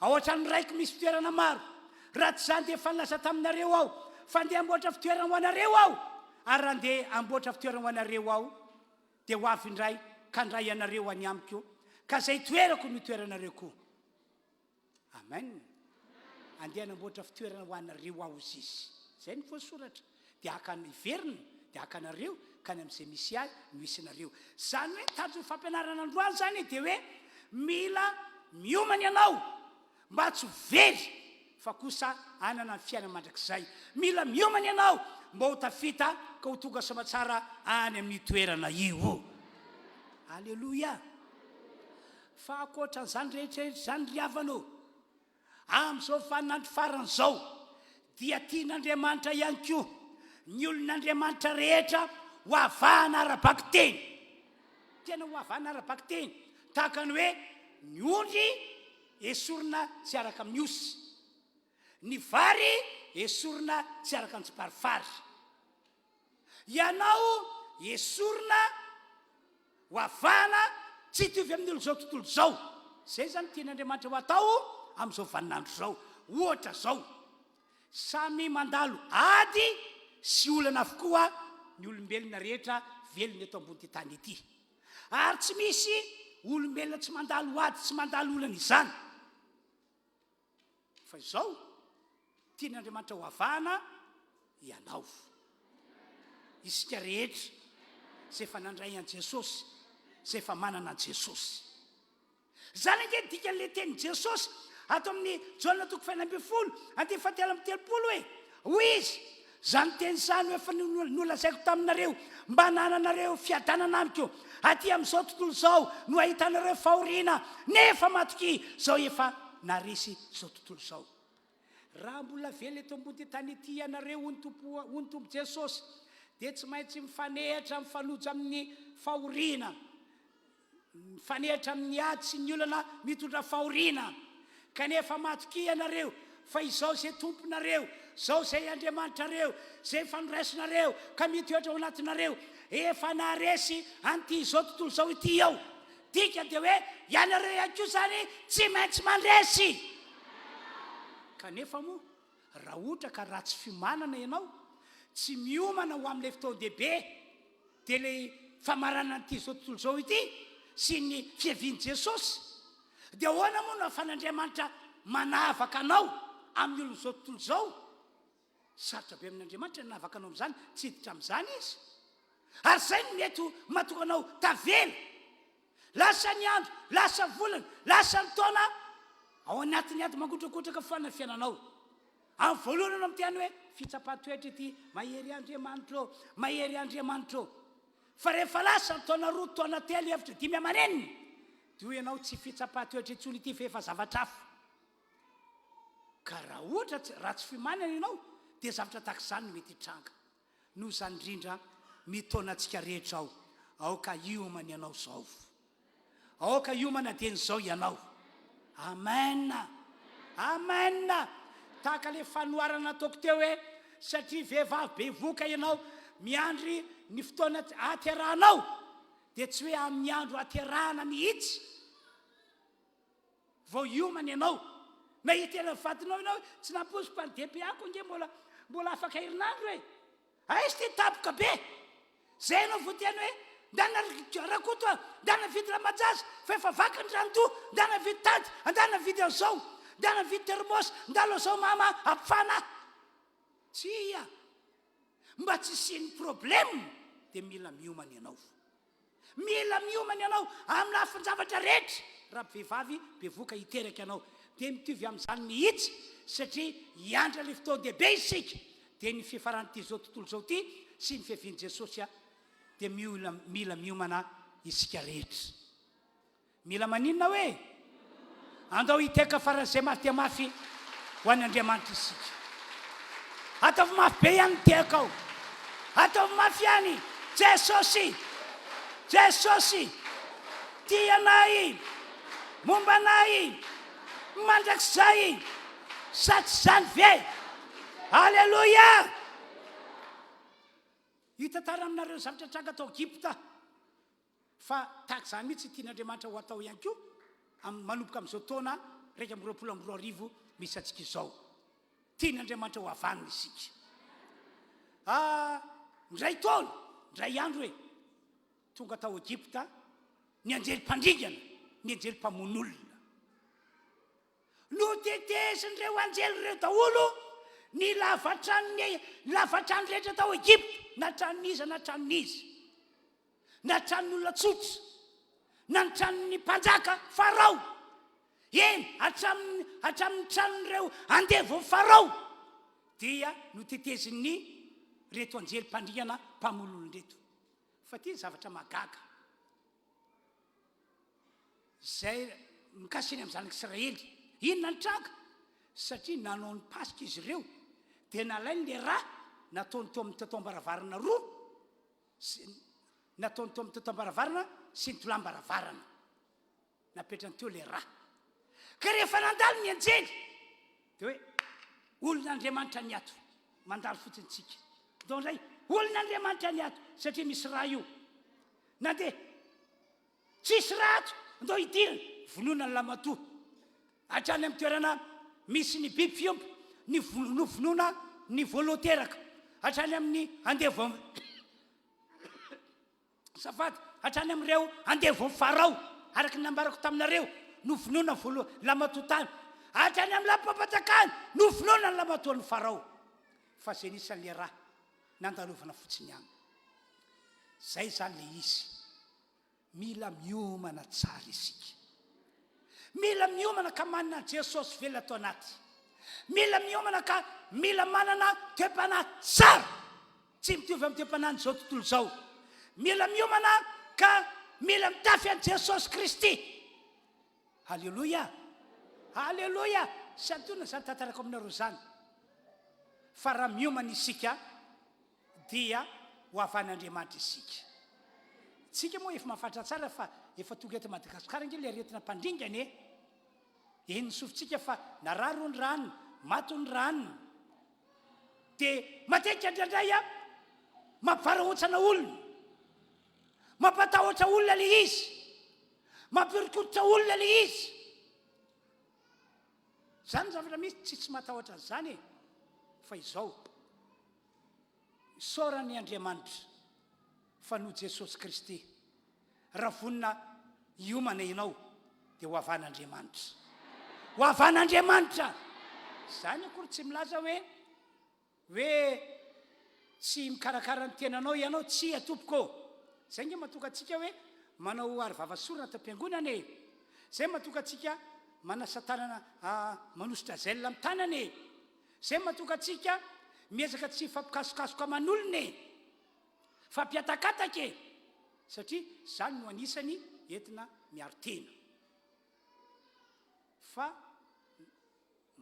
A: Ao an-tranon'ny Raiko misy fitoerana maro. Raha tsy izany dia efa nilaza taminareo aho fa handeha hamboatra fitoerana ho anareo aho. Ary raha handeha hamboatra fitoerana ho anareo aho, dia ho avy indray ka handray anareo any amiko, ka izay itoerako no hitoeranareo koa. Amen. Andeha hanamboatra fitoerana ho anareo aho, hozy izy. Izay no voasoratra. Dia haka hiverina, dia haka anareo, ka any amin'izay misy ahy no hisy anareo. Izany hoe tanjon'ny fampianarana androany izany dia hoe mila miomana ianao mba tsy ho very fa kosa hanana ny fiainana mandrakizay. Mila miomana ianao mba ho tafita ka ho tonga soamatsara any amin'io toerana io. Aleloia! Fa ankoatran'izany rehetra rehetra izany ry havana ô, amin'izao vaninandro farany izao dia tian'Andriamanitra ihany koa ny olon'Andriamanitra rehetra ho avahana ara-bakiteny. Tena ho avahana ara-bakiteny, tahaka ny hoe ny ondry esorina tsy araka amin'ny osy, ny vary esorina tsy araka ny tsiparifary. Ianao esorina ho avahana tsy hitovy amin'ny olon'izao tontolo izao. Izay izany tian'Andriamanitra ho atao amin'izao vaninandro izao. Ohatra izao, samy mandalo ady sy olana avokoa ny olombelona rehetra velona eto ambon'ity tany ity. Ary tsy misy olombelona tsy mandalo ady, tsy mandalo olana izany. Fa izao, tian'Andriamanitra ho avahana ianao. Isika rehetra izay efa nandray an'i Jesosy, izay efa manana an'i Jesosy. Izany ange ny dikan'ilay tenin'i Jesosy ato amin'ny Jaona toko faha-16, andininy fahatelo amby telopolo hoe, hoy Izy, Izany teny izany no efa nolazaiko taminareo, mba hanananareo fiadanana amiko. Aty amin'izao tontolo izao no ahitanareo fahoriana, nefa matokia, izao efa naharesy izao tontolo izao. Raha mbola velona eto ambony tany ity ianareo, hoy ny Tompo, hoy ny Tompo Jesosy, dia tsy maintsy mifanehatra mifanojo amin'ny fahoriana. Mifanehatra amin'ny ady sy ny olana mitondra fahoriana. Kanefa matokia ianareo fa Izao izay Tomponareo, Izao izay Andriamanitrareo, izay efa noraisinareo ka mitoetra ao anatinareo, efa naharesy an'ity izao tontolo izao ity eo. Dikany dia hoe ianareo ihany koa izany tsy maintsy mandresy. Kanefa moa, raha ohatra ka ratsy fiomanana ianao, tsy miomana ho amin'ilay fotoan-dehibe, Dia ilay famaranana an'ity izao tontolo izao ity sy ny fiavian'i Jesosy. Dia ahoana moa no ahafahan'Andriamanitra manavaka anao amin'ny olon'izao tontolo izao? Sarotra be amin'Andriamanitra ny hanavaka anao amin'izany, tsy hiditra amin'izany Izy. Ary izay no mety ho mahatonga anao tavela. Lasa ny andro, lasa ny volana, lasa ny taona, ao anatin'ny ady mangotrakotraka foana ny fiainanao. Amin'ny voalohany ianao miteny hoe, fitsapan-toetra ity, mahery Andriamanitra ô, mahery Andriamanitra ô. Fa rehefa lasa ny taona roa, taona telo, efatra, dimy aman'enina, dia hoy ianao, tsy fitsapan-toetra intsony ity fa efa zavatra hafa. Ka raha ohatra tsy, raha tsy fiomanana ianao, dia zavatra tahaka izany no mety hitranga. Noho izany indrindra, mitaona antsika rehetra aho, aoka hiomana ianao izao. Aoka hiomana dieny izao ianao. Amen! Amen! Tahaka ilay fanoharana nataoko teo hoe, satria vehivavy bevohoka ianao, miandry ny fotoana hahaterahanao, dia tsy hoe amin'ny andro hahaterahana mihitsy Vao hiomana ianao. Na hiteny amin'ny vadinao ianao hoe, tsy nampoiziko fa ny DPA-ko ange mbola mbola afaka herinandro e! Aiza ity tampoka be? Zay ianao vao teny hoe, ndana ry Rakoto a, ndana mividy lamban-jaza fa efa vaky ny randoha, ndana mividy tady, andana mividy an'izao, ndana mividy thermos, ndalo zao mama a, ampifana ahy. Tsia! Mba tsy hisian'ny problème dia mila miomana ianao. Mila miomana ianao amin'ny lafin-javatra rehetra raha vehivavy bevoka hiteraka ianao. Dia mitovy amin'izany mihitsy satria hiandry an'ilay fotoan-dehibe isika dia ny fiafaran'ity izao tontolo izao ity sy ny fiavian'i Jesosy dia mila miomana isika rehetra. Mila maninona hoe? Andao hiteka faran'izay mafy dia mafy ho an' Andriamanitra isika. Ataovy mafy be ihany ny tehaka ao. Ataovy mafy ihany. Jesosy! Jesosy! Tia anay! Momba anay! Mandrakizay! Sa tsy izany ve? Aleloia! Hitantara aminareo ny zavatra nitranga tao Egypta. Fa tahaka izany mihitsy ny tian'Andriamanitra ho atao ihany koa amin'ny manomboka amin'izao taona 2021 misy antsika izao. Tian'Andriamanitra ho havanina isika. Ah, indray taona, indray andro e, tonga tao Egypta ny anjely mpandringana, ny anjely mpamono olona. Notetezin'ireo anjely ireo daholo ny lavatranony, ny lavatrano rehetra tao Egypta, na tranon'iza na tranon'iza. na tranon'olona tsotra, na ny tranon'ny mpanjaka Farao, eny, hatramin'ny, hatramin'ny tranon'ireo andevon'i Farao, dia notetezin'ny reto anjely mpandringana mpamono olona ireto. Fa ity ny zavatra mahagaga izay mikasika ny amin'ny zanak'Israely. Inona ny tranga? Satria nanao ny Paska izy ireo, dia nalainy ilay ra nataony teo amin'ny totoam-baravarana roa, sy nataony teo amin'ny totam-baravarana sy ny tolam-baravarana. Napetrany teo ilay ra. Ka rehefa nandalo ny anjely, dia hoe, olon'Andriamanitra ny ato, mandalo fotsiny tsika. Ndao indray, olon'Andriamanitra ny ato, satria misy ra io. Nandeha, tsisy ra ato, ndao hidirana, vonoina ny lamatoa. Hatrany amin'ny toerana misy ny biby fiompy, ny novonoina ny voaloha teraka, hatrany amin'ny andevo azafady, hatrany amin'ireo andevon'i Farao, araka ny nambarako taminareo, novonoina voaloha lamatoa tany. Hatrany amin'ny lapam-panjakana novonoina ny lamatoan'i Farao. Fa izay nisan'ilay ra nandalovana fotsiny ihany. Izay izany ilay izy. Mila miomana tsara isika. Mila miomana ka manana an'i Jesosy velona ato anaty. Mila miomana ka mila manana toe-panahy tsara. Tsy mitovy amin'ny toe-panahin'izao tontolo izao. Mila miomana ka mila mitafy an'i Jesosy Kristy. Aleloia! Aleloia! Tsy antonona izany tantarako aminareo izany. Fa raha miomana isika dia ho havan'Andriamanitra isika. Tsika moa efa mahafantatra tsara fa efa tonga eto Madagasikara ange ilay aretina mpandringana e. Henon'ny sofintsika fa narary hono ranona, maty hono ranona. Dia matetika indraindray a, mampivarahontsana olona, mampatahotra olona ilay izy, mampihoronkoditra olona ilay izy. Izany ny zavatra misy, tsy tsy matahotra an'izany e, fa izao. Isaorana i Andriamanitra fa noho Jesosy Kristy, raha vonona hiomana ianao dia ho havan'Andriamanitra. Ho havan'Andriamanitra! Izany akory tsy milaza hoe hoe tsy mikarakara ny tenanao ianao, tsia tompoko ô! Izay nge mahatonga antsika hoe manao arovava sorona ato am-piangonana e! Izay mahatonga antsika manasa tanana manosotra gel amin'ny tanana e! Izay mahatonga antsika miezaka tsy hifampikasokasoka aman'olona e! Fampihatakataka e! Satria izany no anisany entina miaro tena. Fa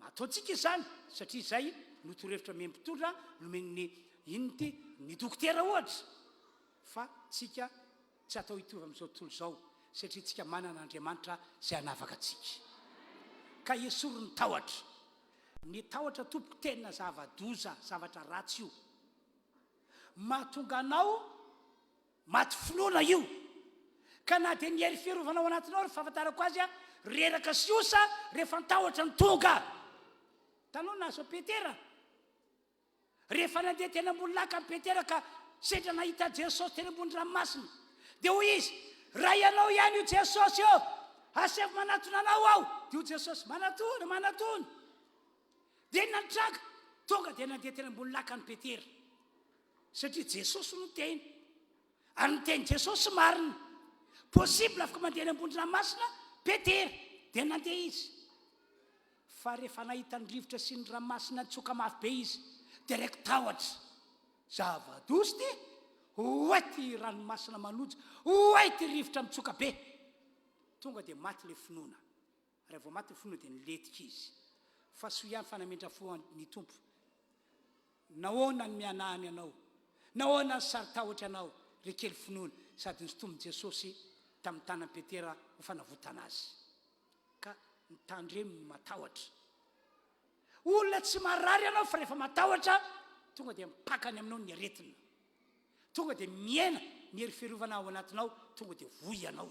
A: ataontsika izany satria izay no torohevitra omen'ny mpitondra, nomen'ny inona ity, ny dokotera ohatra. Fa tsika Tsy atao hitovy amin'izao tontolo izao satria tsika manana Andriamanitra izay hanavaka antsika. Ka esory ny tahotra. Ny tahotra tompoko tena zava-doza, zavatra ratsy io. Mahatonga anao maty finoana io. Ka na dia ny hery fiarovana ao anatinao ary fahafantarako azy reraka sy osa rehefa ny tahotra no tonga. Hitanao nahazo an'i Petera? Rehefa nandeha teny ambony lakana Petera ka sendra nahita an'i Jesosy teny ambony ranomasina, dia hoy izy, Raha ianao ihany io Jesosy ô, asaivo manatona anao aho. Dia hoy Jesosy, Manatona, manatona. Dia inona no nitranga? Tonga dia nandeha teny ambony lakana Petera, satria Jesosy no teny. Ary ny tenin'i Jesosy marina. Possible afaka mandeha eny ambony ranomasina Petera. Dia nandeha izy. Fa rehefa nahita ny rivotra sy ny ranomasina nitsoka mafy be izy, dia raiki-tahotra. Zava-doza ity! Oay ity ranomasina manoja! Oay ity rivotra mitsoka be! Tonga dia maty ilay finoana. Raha vao maty ny finoana dia nilentika izy. Fa soa ihany fa namindra fo ny Tompo. Nahoana no mihanahana ianao? Nahoana no saro-tahotra ianao, ry kely finoana? Sady nosintomin'i Jesosy tamin'ny tanan'i Petera ho fanavotana azy. Ka mitandremo ny matahotra. Olona tsy marary ianao fa rehefa matahotra, tonga dia mipaka any aminao ny aretina. Tonga dia mihena ny hery fiarovana ao anatinao, tonga dia voa ianao.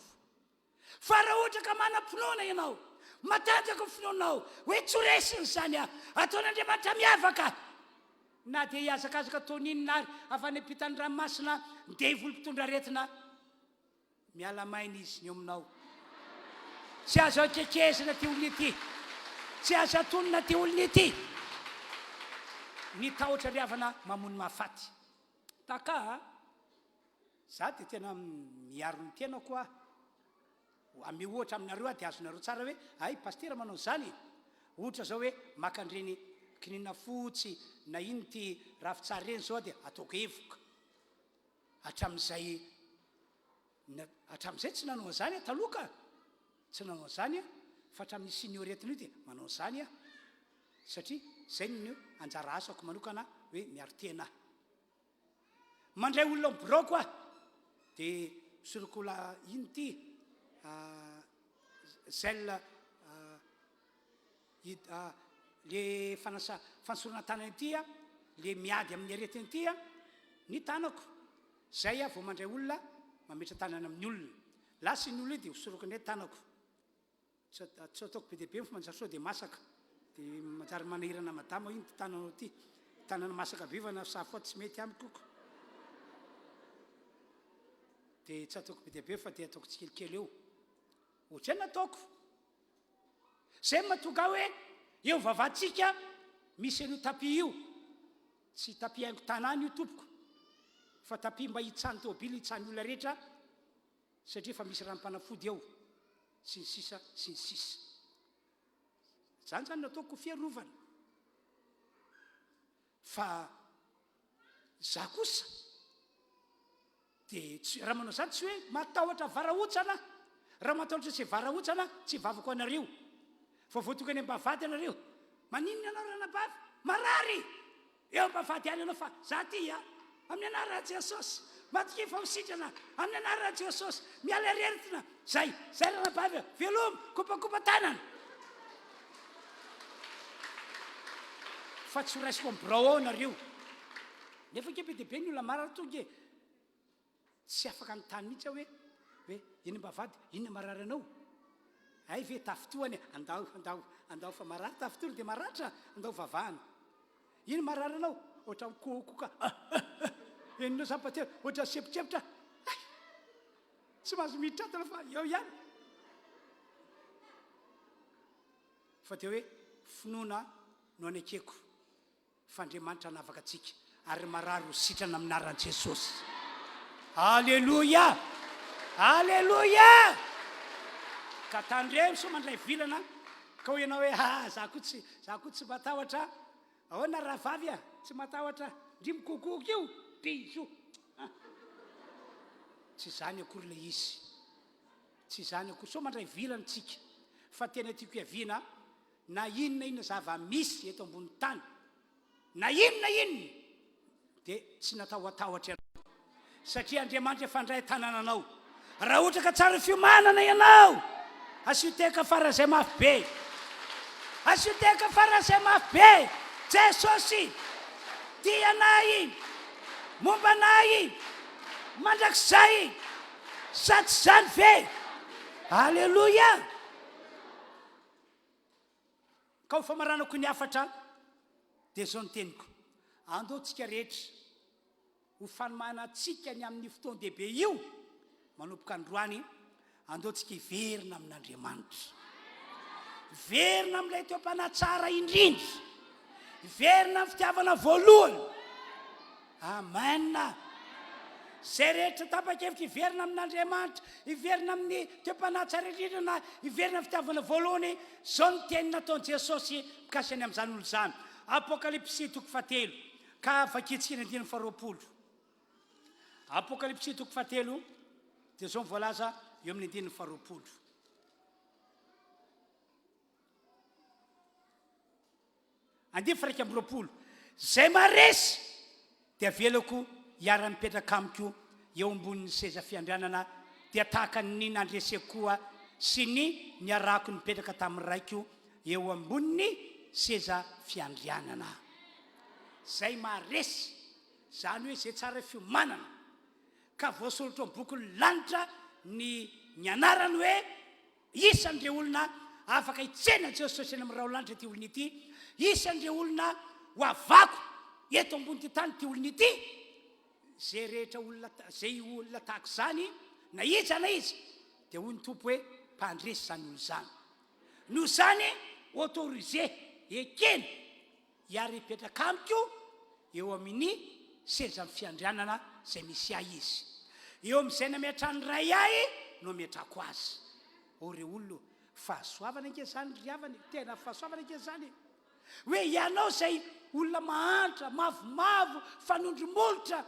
A: Fa raha ohatra ka manam-pinoana ianao, matanjaka ny finoanao, hoe tsy ho resiny izany aho, ataon'Andriamanitra miavaka, na dia hihazakazaka toy ny inona ary avy any ampitan'ny ranomasina ny devoly mpitondra aretina, miala maina izy ny eo aminao. Tsy azo ankekezina ity olona ity. Tsy azo atonina ity olona ity. Ny tahotra ry havana mamono mahafaty. Taka a! Za dia tena miaro ny tenako aho. Ameo ohatra aminareo aho dia azonareo tsara hoe hay pasitera manao an'izany e! Ohatra zao hoe maka an'ireny kininina fotsy na ino ity ravintsara ireny zao aho dia ataoko evoka. Hatramin'izay hatramin'izay tsy nanao an'izany aho taloha ka! Tsy nanao an'izany aho fa hatramin'ny nisian'io aretina io dia manao an'izany aho satria izay no anjara asako manokana hoe miaro tena aho. Mandray olona ao biraoko aho dia misoroko la ino ity gel le fanasa fanosorana tanana ity a le miady amin'ny aretina ity a ny tanako zay aho vao mandray olona mametra tanana amin'ny olona lasa iny olona iny dia hosorako indray tanako Tsy tsy ataoko be dia be fa manjary sao dia masaka. Dia manjary manahirana madama hoe ino ty tananao ty. Tanana masaka be fa na safo tsy mety amiko ko. Dia tsy ataoko be dia be fa dia ataoko tsikelikely eo. Ohatr'izay no ataoko. Izay no mahatonga ahy hoe. Eo vavatsika misy an'io tapis io. Tsy tapis haingo tanàna io tompoko fa tapis mba hitsan'ny tôbily hitsan'ny olona rehetra satria efa misy ranom-panafody ao sy ny sisa sy ny sisa. Zany zany no ataoko ho fiarovana. Fa za kosa Dia tsy, raha manao izany tsy hoe matahotra varahontsana aho. Raha matahotra tsy varahontsana aho, tsy hivavaka ho anareo. Fa vao tonga any am-bavahady ianareo, maninona ianao ranabavy? Marary! Eo am-bavahady ihany ianao fa za aty a! Amin'ny anaran'i Jesosy! Matokia fa ho sitrana! Amin'ny anaran'i Jesosy! Miala aretina! Zay! Zay ranabavy a! Veloma! Kopakopa-tanana! Fa tsy ho raisiko amin'ny birao ao ianareo. Nefa ange be dia be ny olona marary tonga e! Tsy afaka nitany mihitsy aho hoe, hoe eny am-bavahady, inona marary anao? Hay ve tafintohana e! Andao, andao, andao fa marary tafintohana dia maratra, andao vavahana. Inona marary anao? Ohatra mikohokoka, ah, ah, ah. Henonao izany pasitera, ohatra sempotrempotra, hay! Tsy mahazo miditra ato fa eo ihany. Fa dia hoe finoana no anekeko. Fa Andriamanitra hanavaka antsika ary ny marary ho sitrana amin'ny anaran'i Jesosy. Aleloia! Aleloia! Ka tandremo sao mandray vilana ka hoy ianao hoe ah za koa tsy za koa tsy matahotra. Ahoana rahavavy a? Tsy matahotra. Ndry mikokoka io. Bisous. Ah. Tsy izany akory ilay izy. Tsy izany akory. Sao mandray vilana tsika. Fa tena tiako hiaviana Na inona inona zava-misy eto ambony tany, na inona inona, dia tsy natao hatahotra ianao, satria Andriamanitra efa handray an-tanana anao. Raha ohatra ka tsara fiomanana ianao, asio tehaka faran'izay mafy be. Asio tehaka faran'izay mafy be. Jesosy tia anay, momba anay mandrakizay. Sa tsy izany ve? Aleloia! Ka ho famaranako ny hafatra dia izao ny teniko, andao tsika rehetra ho fanomanantsika ny amin'ny fotoan-dehibe io manomboka androany, andao tsika hiverina amin'Andriamanitra. Hiverina amin'ilay toe-panahy tsara indrindra. Hiverina amin'ny fitiavana voalohany. Amen! Izay rehetra tapa-kevitra hiverina amin'Andriamanitra, hiverina amin'ny toe-panahy tsara indrindra na hiverina amin'ny fitiavana voalohany, izao ny teny nataon'i Jesosy mikasika ny amin'izany olona izany. Apokalypsy toko fahatelo, ka vakintsika ny andininy faharoapolo. Apokalypsy toko fahatelo, dia izao ny voalaza eo amin'ny andininy faharoapolo. Andiany faha-21, Izay maharesy dia avelako hiara-mipetraka amiko eo ambonin'ny seza fiandrianana, dia tahaka ny nandreseko koa sy ny niarahako nipetraka tamin'ny Raiko eo ambonin'ny seza fiandrianana. Izay maharesy, izany hoe izay tsara fiomanana, ka voasoratra ao amin'ny bokin'ny lanitra ny ny anarany hoe, Isan'ireo olona afaka hitsena an'i Jesosy eny amin'ny raolanitra ity olona ity. Isan'ireo olona ho avako eto amboni'ity tany ity olona ity. Izay rehetra olona, izay olona tahaka izany, na iza na iza, dia hoy ny Tompo hoe, mpandresy izany olona izany. Noho izany, autorisé, ekena. Hiara hipetraka amiko eo amin' ny sezan'ny fiandrianana izay misy ahy izy. Eo amin'izay nametrahan'ny Ray ahy no ametrahako azy. O ry olona ô, fahasoavana ange izany ry havana e, tena fahasoavana ange izany e! Hoe ianao izay olona mahantra, mavomavo, fanondro molotra,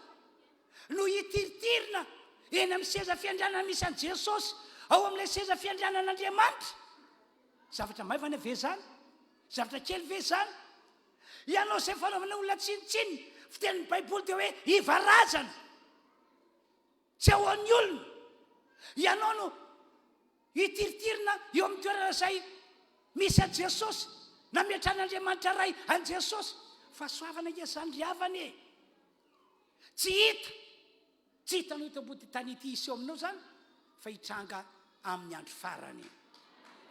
A: no hitiritirina eny amin'ny seza fiandrianana misy an'i Jesosy, ao amin'ilay seza fiandrianan'Andriamanitra. Zavatra maivana ve izany? Zavatra kely ve izany? Ianao izay fanaovana olona tsinontsinona, fitenin'ny Baiboly dia hoe ivarazana, tsy ahoan'ny olona. Ianao no hitiritirina eo amin'ny toerana izay misy an'i Jesosy, nametran'Andriamanitra Ray an'i Jesosy. Fahasoavana ange izany ry havana e! Tsy hita. Tsy hitanao eto ambody tany ity hiseho aminao izany fa hitranga amin'ny andro farany.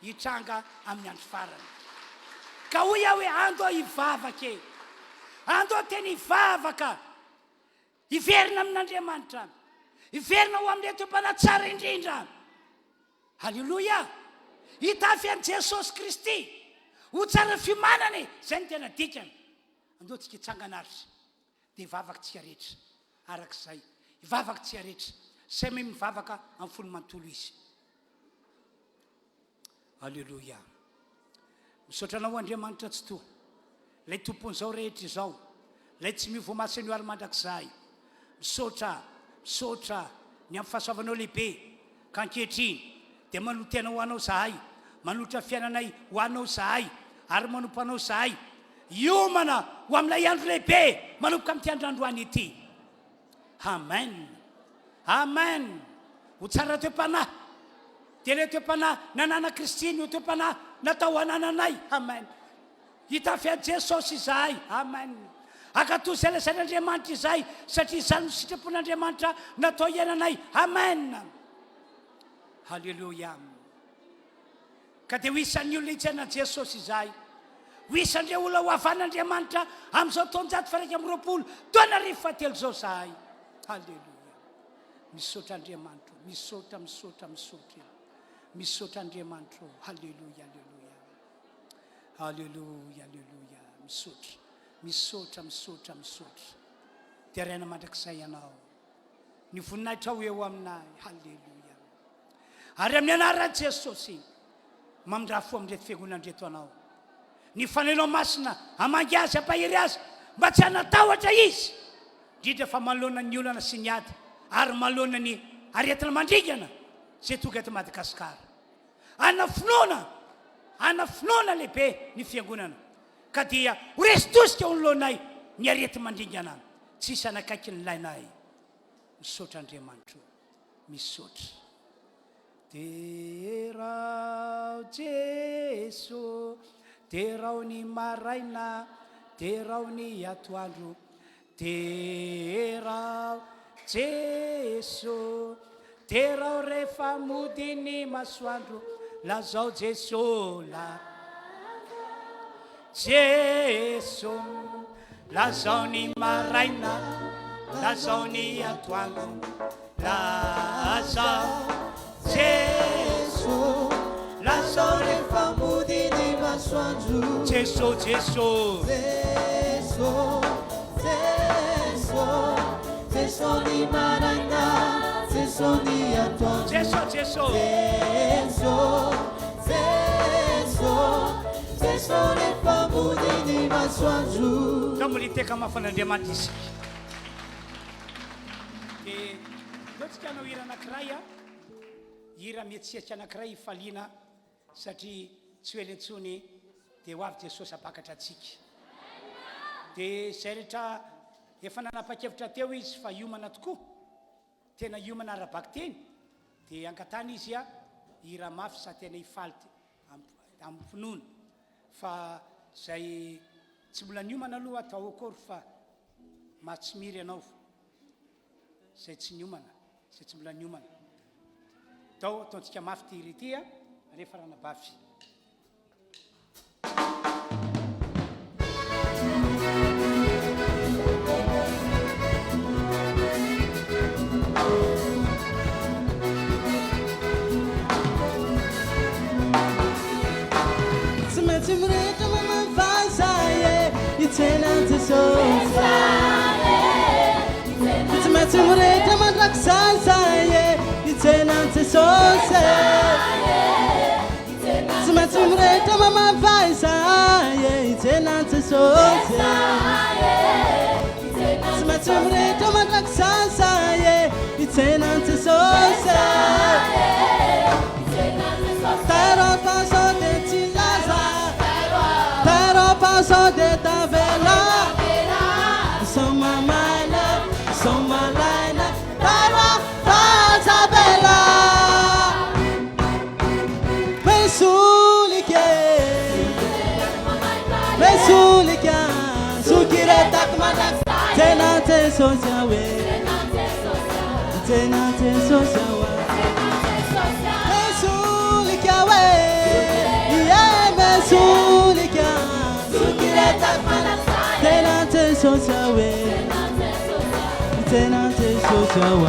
A: Hitranga amin'ny andro farany. Ka hoy aho hoe andao hivavaka e. Andao tena hivavaka. Hiverina amin'Andriamanitra. Hiverina ho amin'ilay toe-panahy tsara indrindra. Aleloia! Hitafy an'i Jesosy Kristy. Ho tsara fiomanana e! Izay no tena dikany. Andao tsika hitsangana ary dia hivavaka tsika rehetra. Araka izay. Hivavaka tsika rehetra. Samy mivavaka amin'ny fony manontolo izy. Aleloia. Misaotra Anao Andriamanitra Tsitoha, Ilay Tompon'izao rehetra izao, Ilay tsy miova omaly sy anio ary mandrakizay. Misaotra, misaotra ny amin'ny fahasoavanao lehibe, ka ankehitriny dia manolotena ho Anao izahay, manolotra ny fiainanay ho Anao izahay, ary manompo Anao izahay. Hiomana ho amin'ilay andro lehibe manomboka amin'ity andro androany ity. Amen. Amen. Ho tsara toe-panahy. Dia ilay toe-panahy nanana Kristy no toe-panahy natao hanananay. Amen. Hitafy an'i Jesosy izahay. Amen. Hankatò izay lazain'Andriamanitra izahay, satria izany no sitrapon'Andriamanitra natao hiainanay. Amen. Haleloia. Ka dia ho isan'ny olona hitsena an'i Jesosy izahay. Ho isan'ireo olona ho havan'Andriamanitra amin'izao taonjato faha-21, taonarivo fahatelo izao izahay. Haleloia. Misaotra Andriamanitra o. Misaotra, misaotra, misaotra. Misaotra Andriamanitra o. Haleloia, haleloia. Haleloia, haleloia. Misaotra, misaotra, misaotra, misaotra. Deraina mandrakizay Ianao. Ny voninahitrao eo aminay. Haleloia. Ary amin'ny anaran'i Jesosy, mamindrà fo amin'ireto fiangonana ireto Anao. Ny Fanahinao Masina hamangy azy, hampahery azy, mba tsy hanatahotra izy, indrindra fa manoloana ny olana sy ny ady ary manoloana ny aretina mandringana izay tonga eto Madagasikara. Hanana finoana, hanana finoana lehibe ny fiangonana, ka dia ho resy tosika eo anoloanay ny areti-mandringana, tsy hisy hanakaiky ny lainay. Misaotra Andriamanitra o. Misaotra. Derao Jeso, derao ny maraina, derao ny atoandro, derao Jeso, derao rehefa mody ny masoandro, lazao Jeso, la. Jeso, lazao ny maraina, lazao ny atoandro, lazao Jeso,
C: lazao rehefa mody ny masoandro.
A: Jeso, Jeso.
C: Jeso, Jeso, Jeso ny maraina, Jeso ny atoandro.
A: Jeso, Jeso.
C: Jeso, Jeso, Jeso rehefa mody ny masoandro.
A: Ndao mbola hitehaka mafy an'Andriamanitra isika. Dia ndao tsika hanao hira anankiray a, hira mihetsihetsika anankiray hifaliana satria tsy ho ela intsony dia ho avy Jesosy hampakatra antsika. Dia izay rehetra efa nanapa-kevitra teo izy fa hiomana tokoa. Tena hiomana ara-bakiteny dia angatahana izy hira mafy sa tena hifaly amin'ny finoana fa zay tsy mbola niomana aloha atao akory fa mahatsimiry ianao zay tsy niomana zay tsy mbola niomana tao ataontsika mafy ty hira ity a rehefa ranabavy.
C: Tsy maintsy mirehitra mamavay zahay e, hitsena an'i Jesosy. Tsy maintsy mirehitra mandrakizay zahay e, hitsena an'i Jesosy. Tsy maintsy mirehitra mamavay izahay e, hitsena an'i Jesosy e. Tsy maintsy mirehitra mandrakizay izahay e, hitsena an'i Jesosy e. Tairo fa sao dia tsy laza, tairo fa sao dia tavela, sao mamaina, sao malaina, tairo fa aza avela. Mesolika e, mesolika, sokiretako mandrakizay. Tena Jesosy aho e, tena Jesosy aho. Mesolika aho e, ie mesolika, sokiretako mandrakizay. Tena Jesosy aho e, tena Jesosy aho.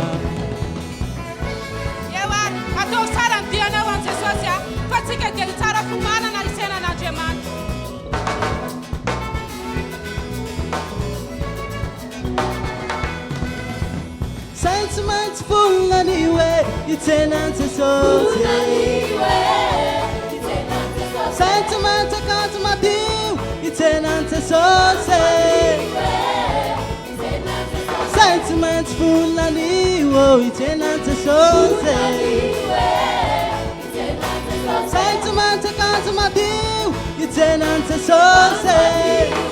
B: Ewa, ataovy tsara ny dianao an'i Jesosy a, fa tsika dia ny tsara fomanana hisaina an'Andriamanitra.
C: anio e, hitsena an'i Jesosy e. Zay tsy maintsy akanjo madio, hitsena an'i Jesosy e. Zay tsy maintsy vonona anio, hitsena an'i Jesosy e. Zay tsy maintsy akanjo madio, hitsena an'i Jesosy e.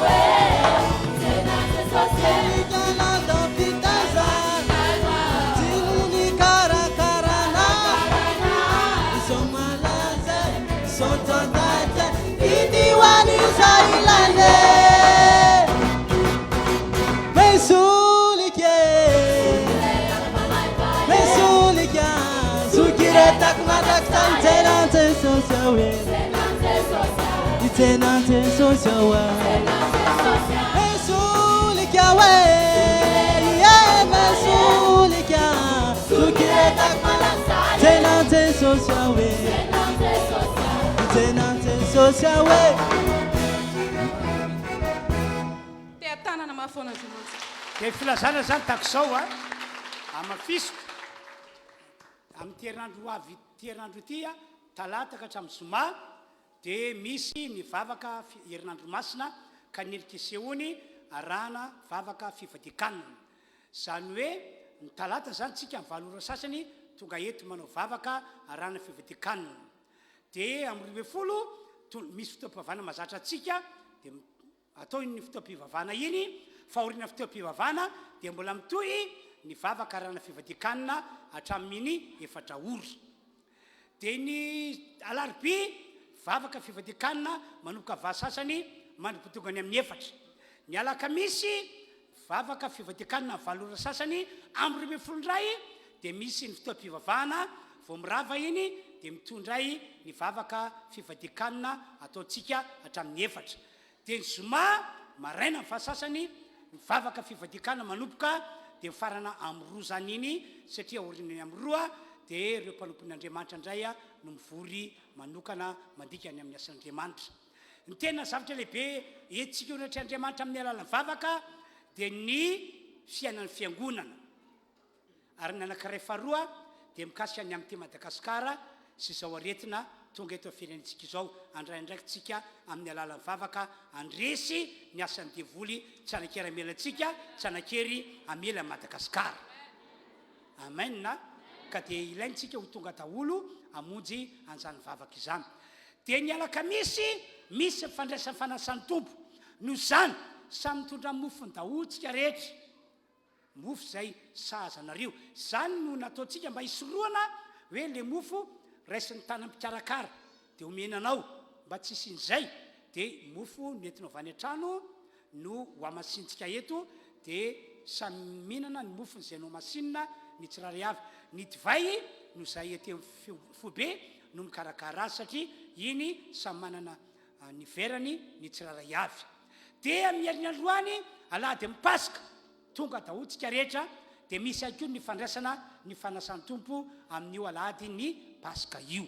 B: Teha-tanana mafy ho an'Andriamanitra.
A: Dia filazana izany tahaka izao a, hamafisiko amin'ity herinandro ho avy ity herinandro ity a, talata ka hatramin'ny zoma dia misy ny vavaka herinandro masina ka ny endrika isehoany arahana vavaka fifadian-kanina. Izany hoe ny talata izany tsika amin'ny valo ora sasany tonga eto manao vavaka arahana fifadian-kanina. Dia amin'ny 12 misy fotoam-pivavahana mahazatra antsika dia Atao iny fotoam-pivavahana iny, fa aorian'ny fotoam-pivavahana dia mbola mitohy ny vavaka arahana fivadian-kanina hatramin'ny efatra ora. Dia ny alarobia, vavaka fivadian-kanina manomboka valo sasany mandra-pitongany amin'ny efatra. Ny alakamisy, vavaka fivadian-kanina amin'ny valo ora sasany, amin'ny 12 indray dia misy ny fotoam-pivavahana, vao mirava iny dia mitohy indray ny vavaka fivadian-kanina ataontsika hatramin'ny efatra. Dia ny zoma maraina ny fahasasany mivavaka fivadian-kanina manomboka dia mifarana amin'ny roa izany iny satria aorian'ny amin'ny roa dia ireo mpanompon'Andriamanitra indray no mivory manokana mandika ny amin'ny asan'Andriamanitra. Ny tena zavatra lehibe entintsika eo anatrehan'Andriamanitra amin'ny alalan'ny vavaka dia ny fiainan'ny fiangonana. Ary ny anankiray faharoa dia mikasika ny amin'ity Madagasikara sy izao aretina tonga eto amin'ny firenentsika izao, handray andraikitsika amin'ny alalan'ny vavaka handresy ny asan'ny devoly tsy hanan-kery hamela antsika, tsy hanan-kery hamela an'i Madagasikara. Amen. Ka dia ilaintsika ho tonga daholo hamonjy an'izany vavaka izany. Dia ny alakamisy misy ny fandraisan'ny fanasan'ny Tompo. Noho izany, samy mitondra ny mofony daholo tsika rehetra. Mofo izay sahaza anareo. Izany no nataontsika mba hisorohana hoe le mofo raisin'ny tanan'ny mpikarakara dia omena anao mba tsy hisian'izay dia mofo nentinao avy any an-trano no hohamasintsika eto dia samy mihinana ny mofony izay nohamasinina ny tsirairay avy. Ny divay no izay ety amin'ny foibe no mikarakara azy satria iny samy manana ny verany ny tsirairay avy. Dia amin'ny herin'ny androany alahady amin'ny Paska, tonga daholo tsika rehetra, dia misy ihany koa ny fandraisana ny fanasan'ny Tompo amin'io alahady ny Paska io.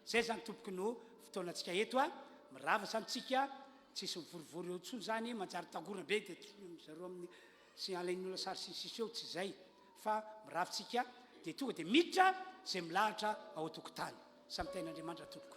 A: Zay zany tompoko no fotoanantsika eto a, mirava zany tsika, tsisy mivorivory eo intsony zany, manjary tangorona be dia zareo amin'ny sy alain'ny olona sary sy ny sisa eo, tsy zay fa mirava tsika dia tonga dia miditra zay milahatra ao an-tokotany. Samy tahin'Andriamanitra tompoko.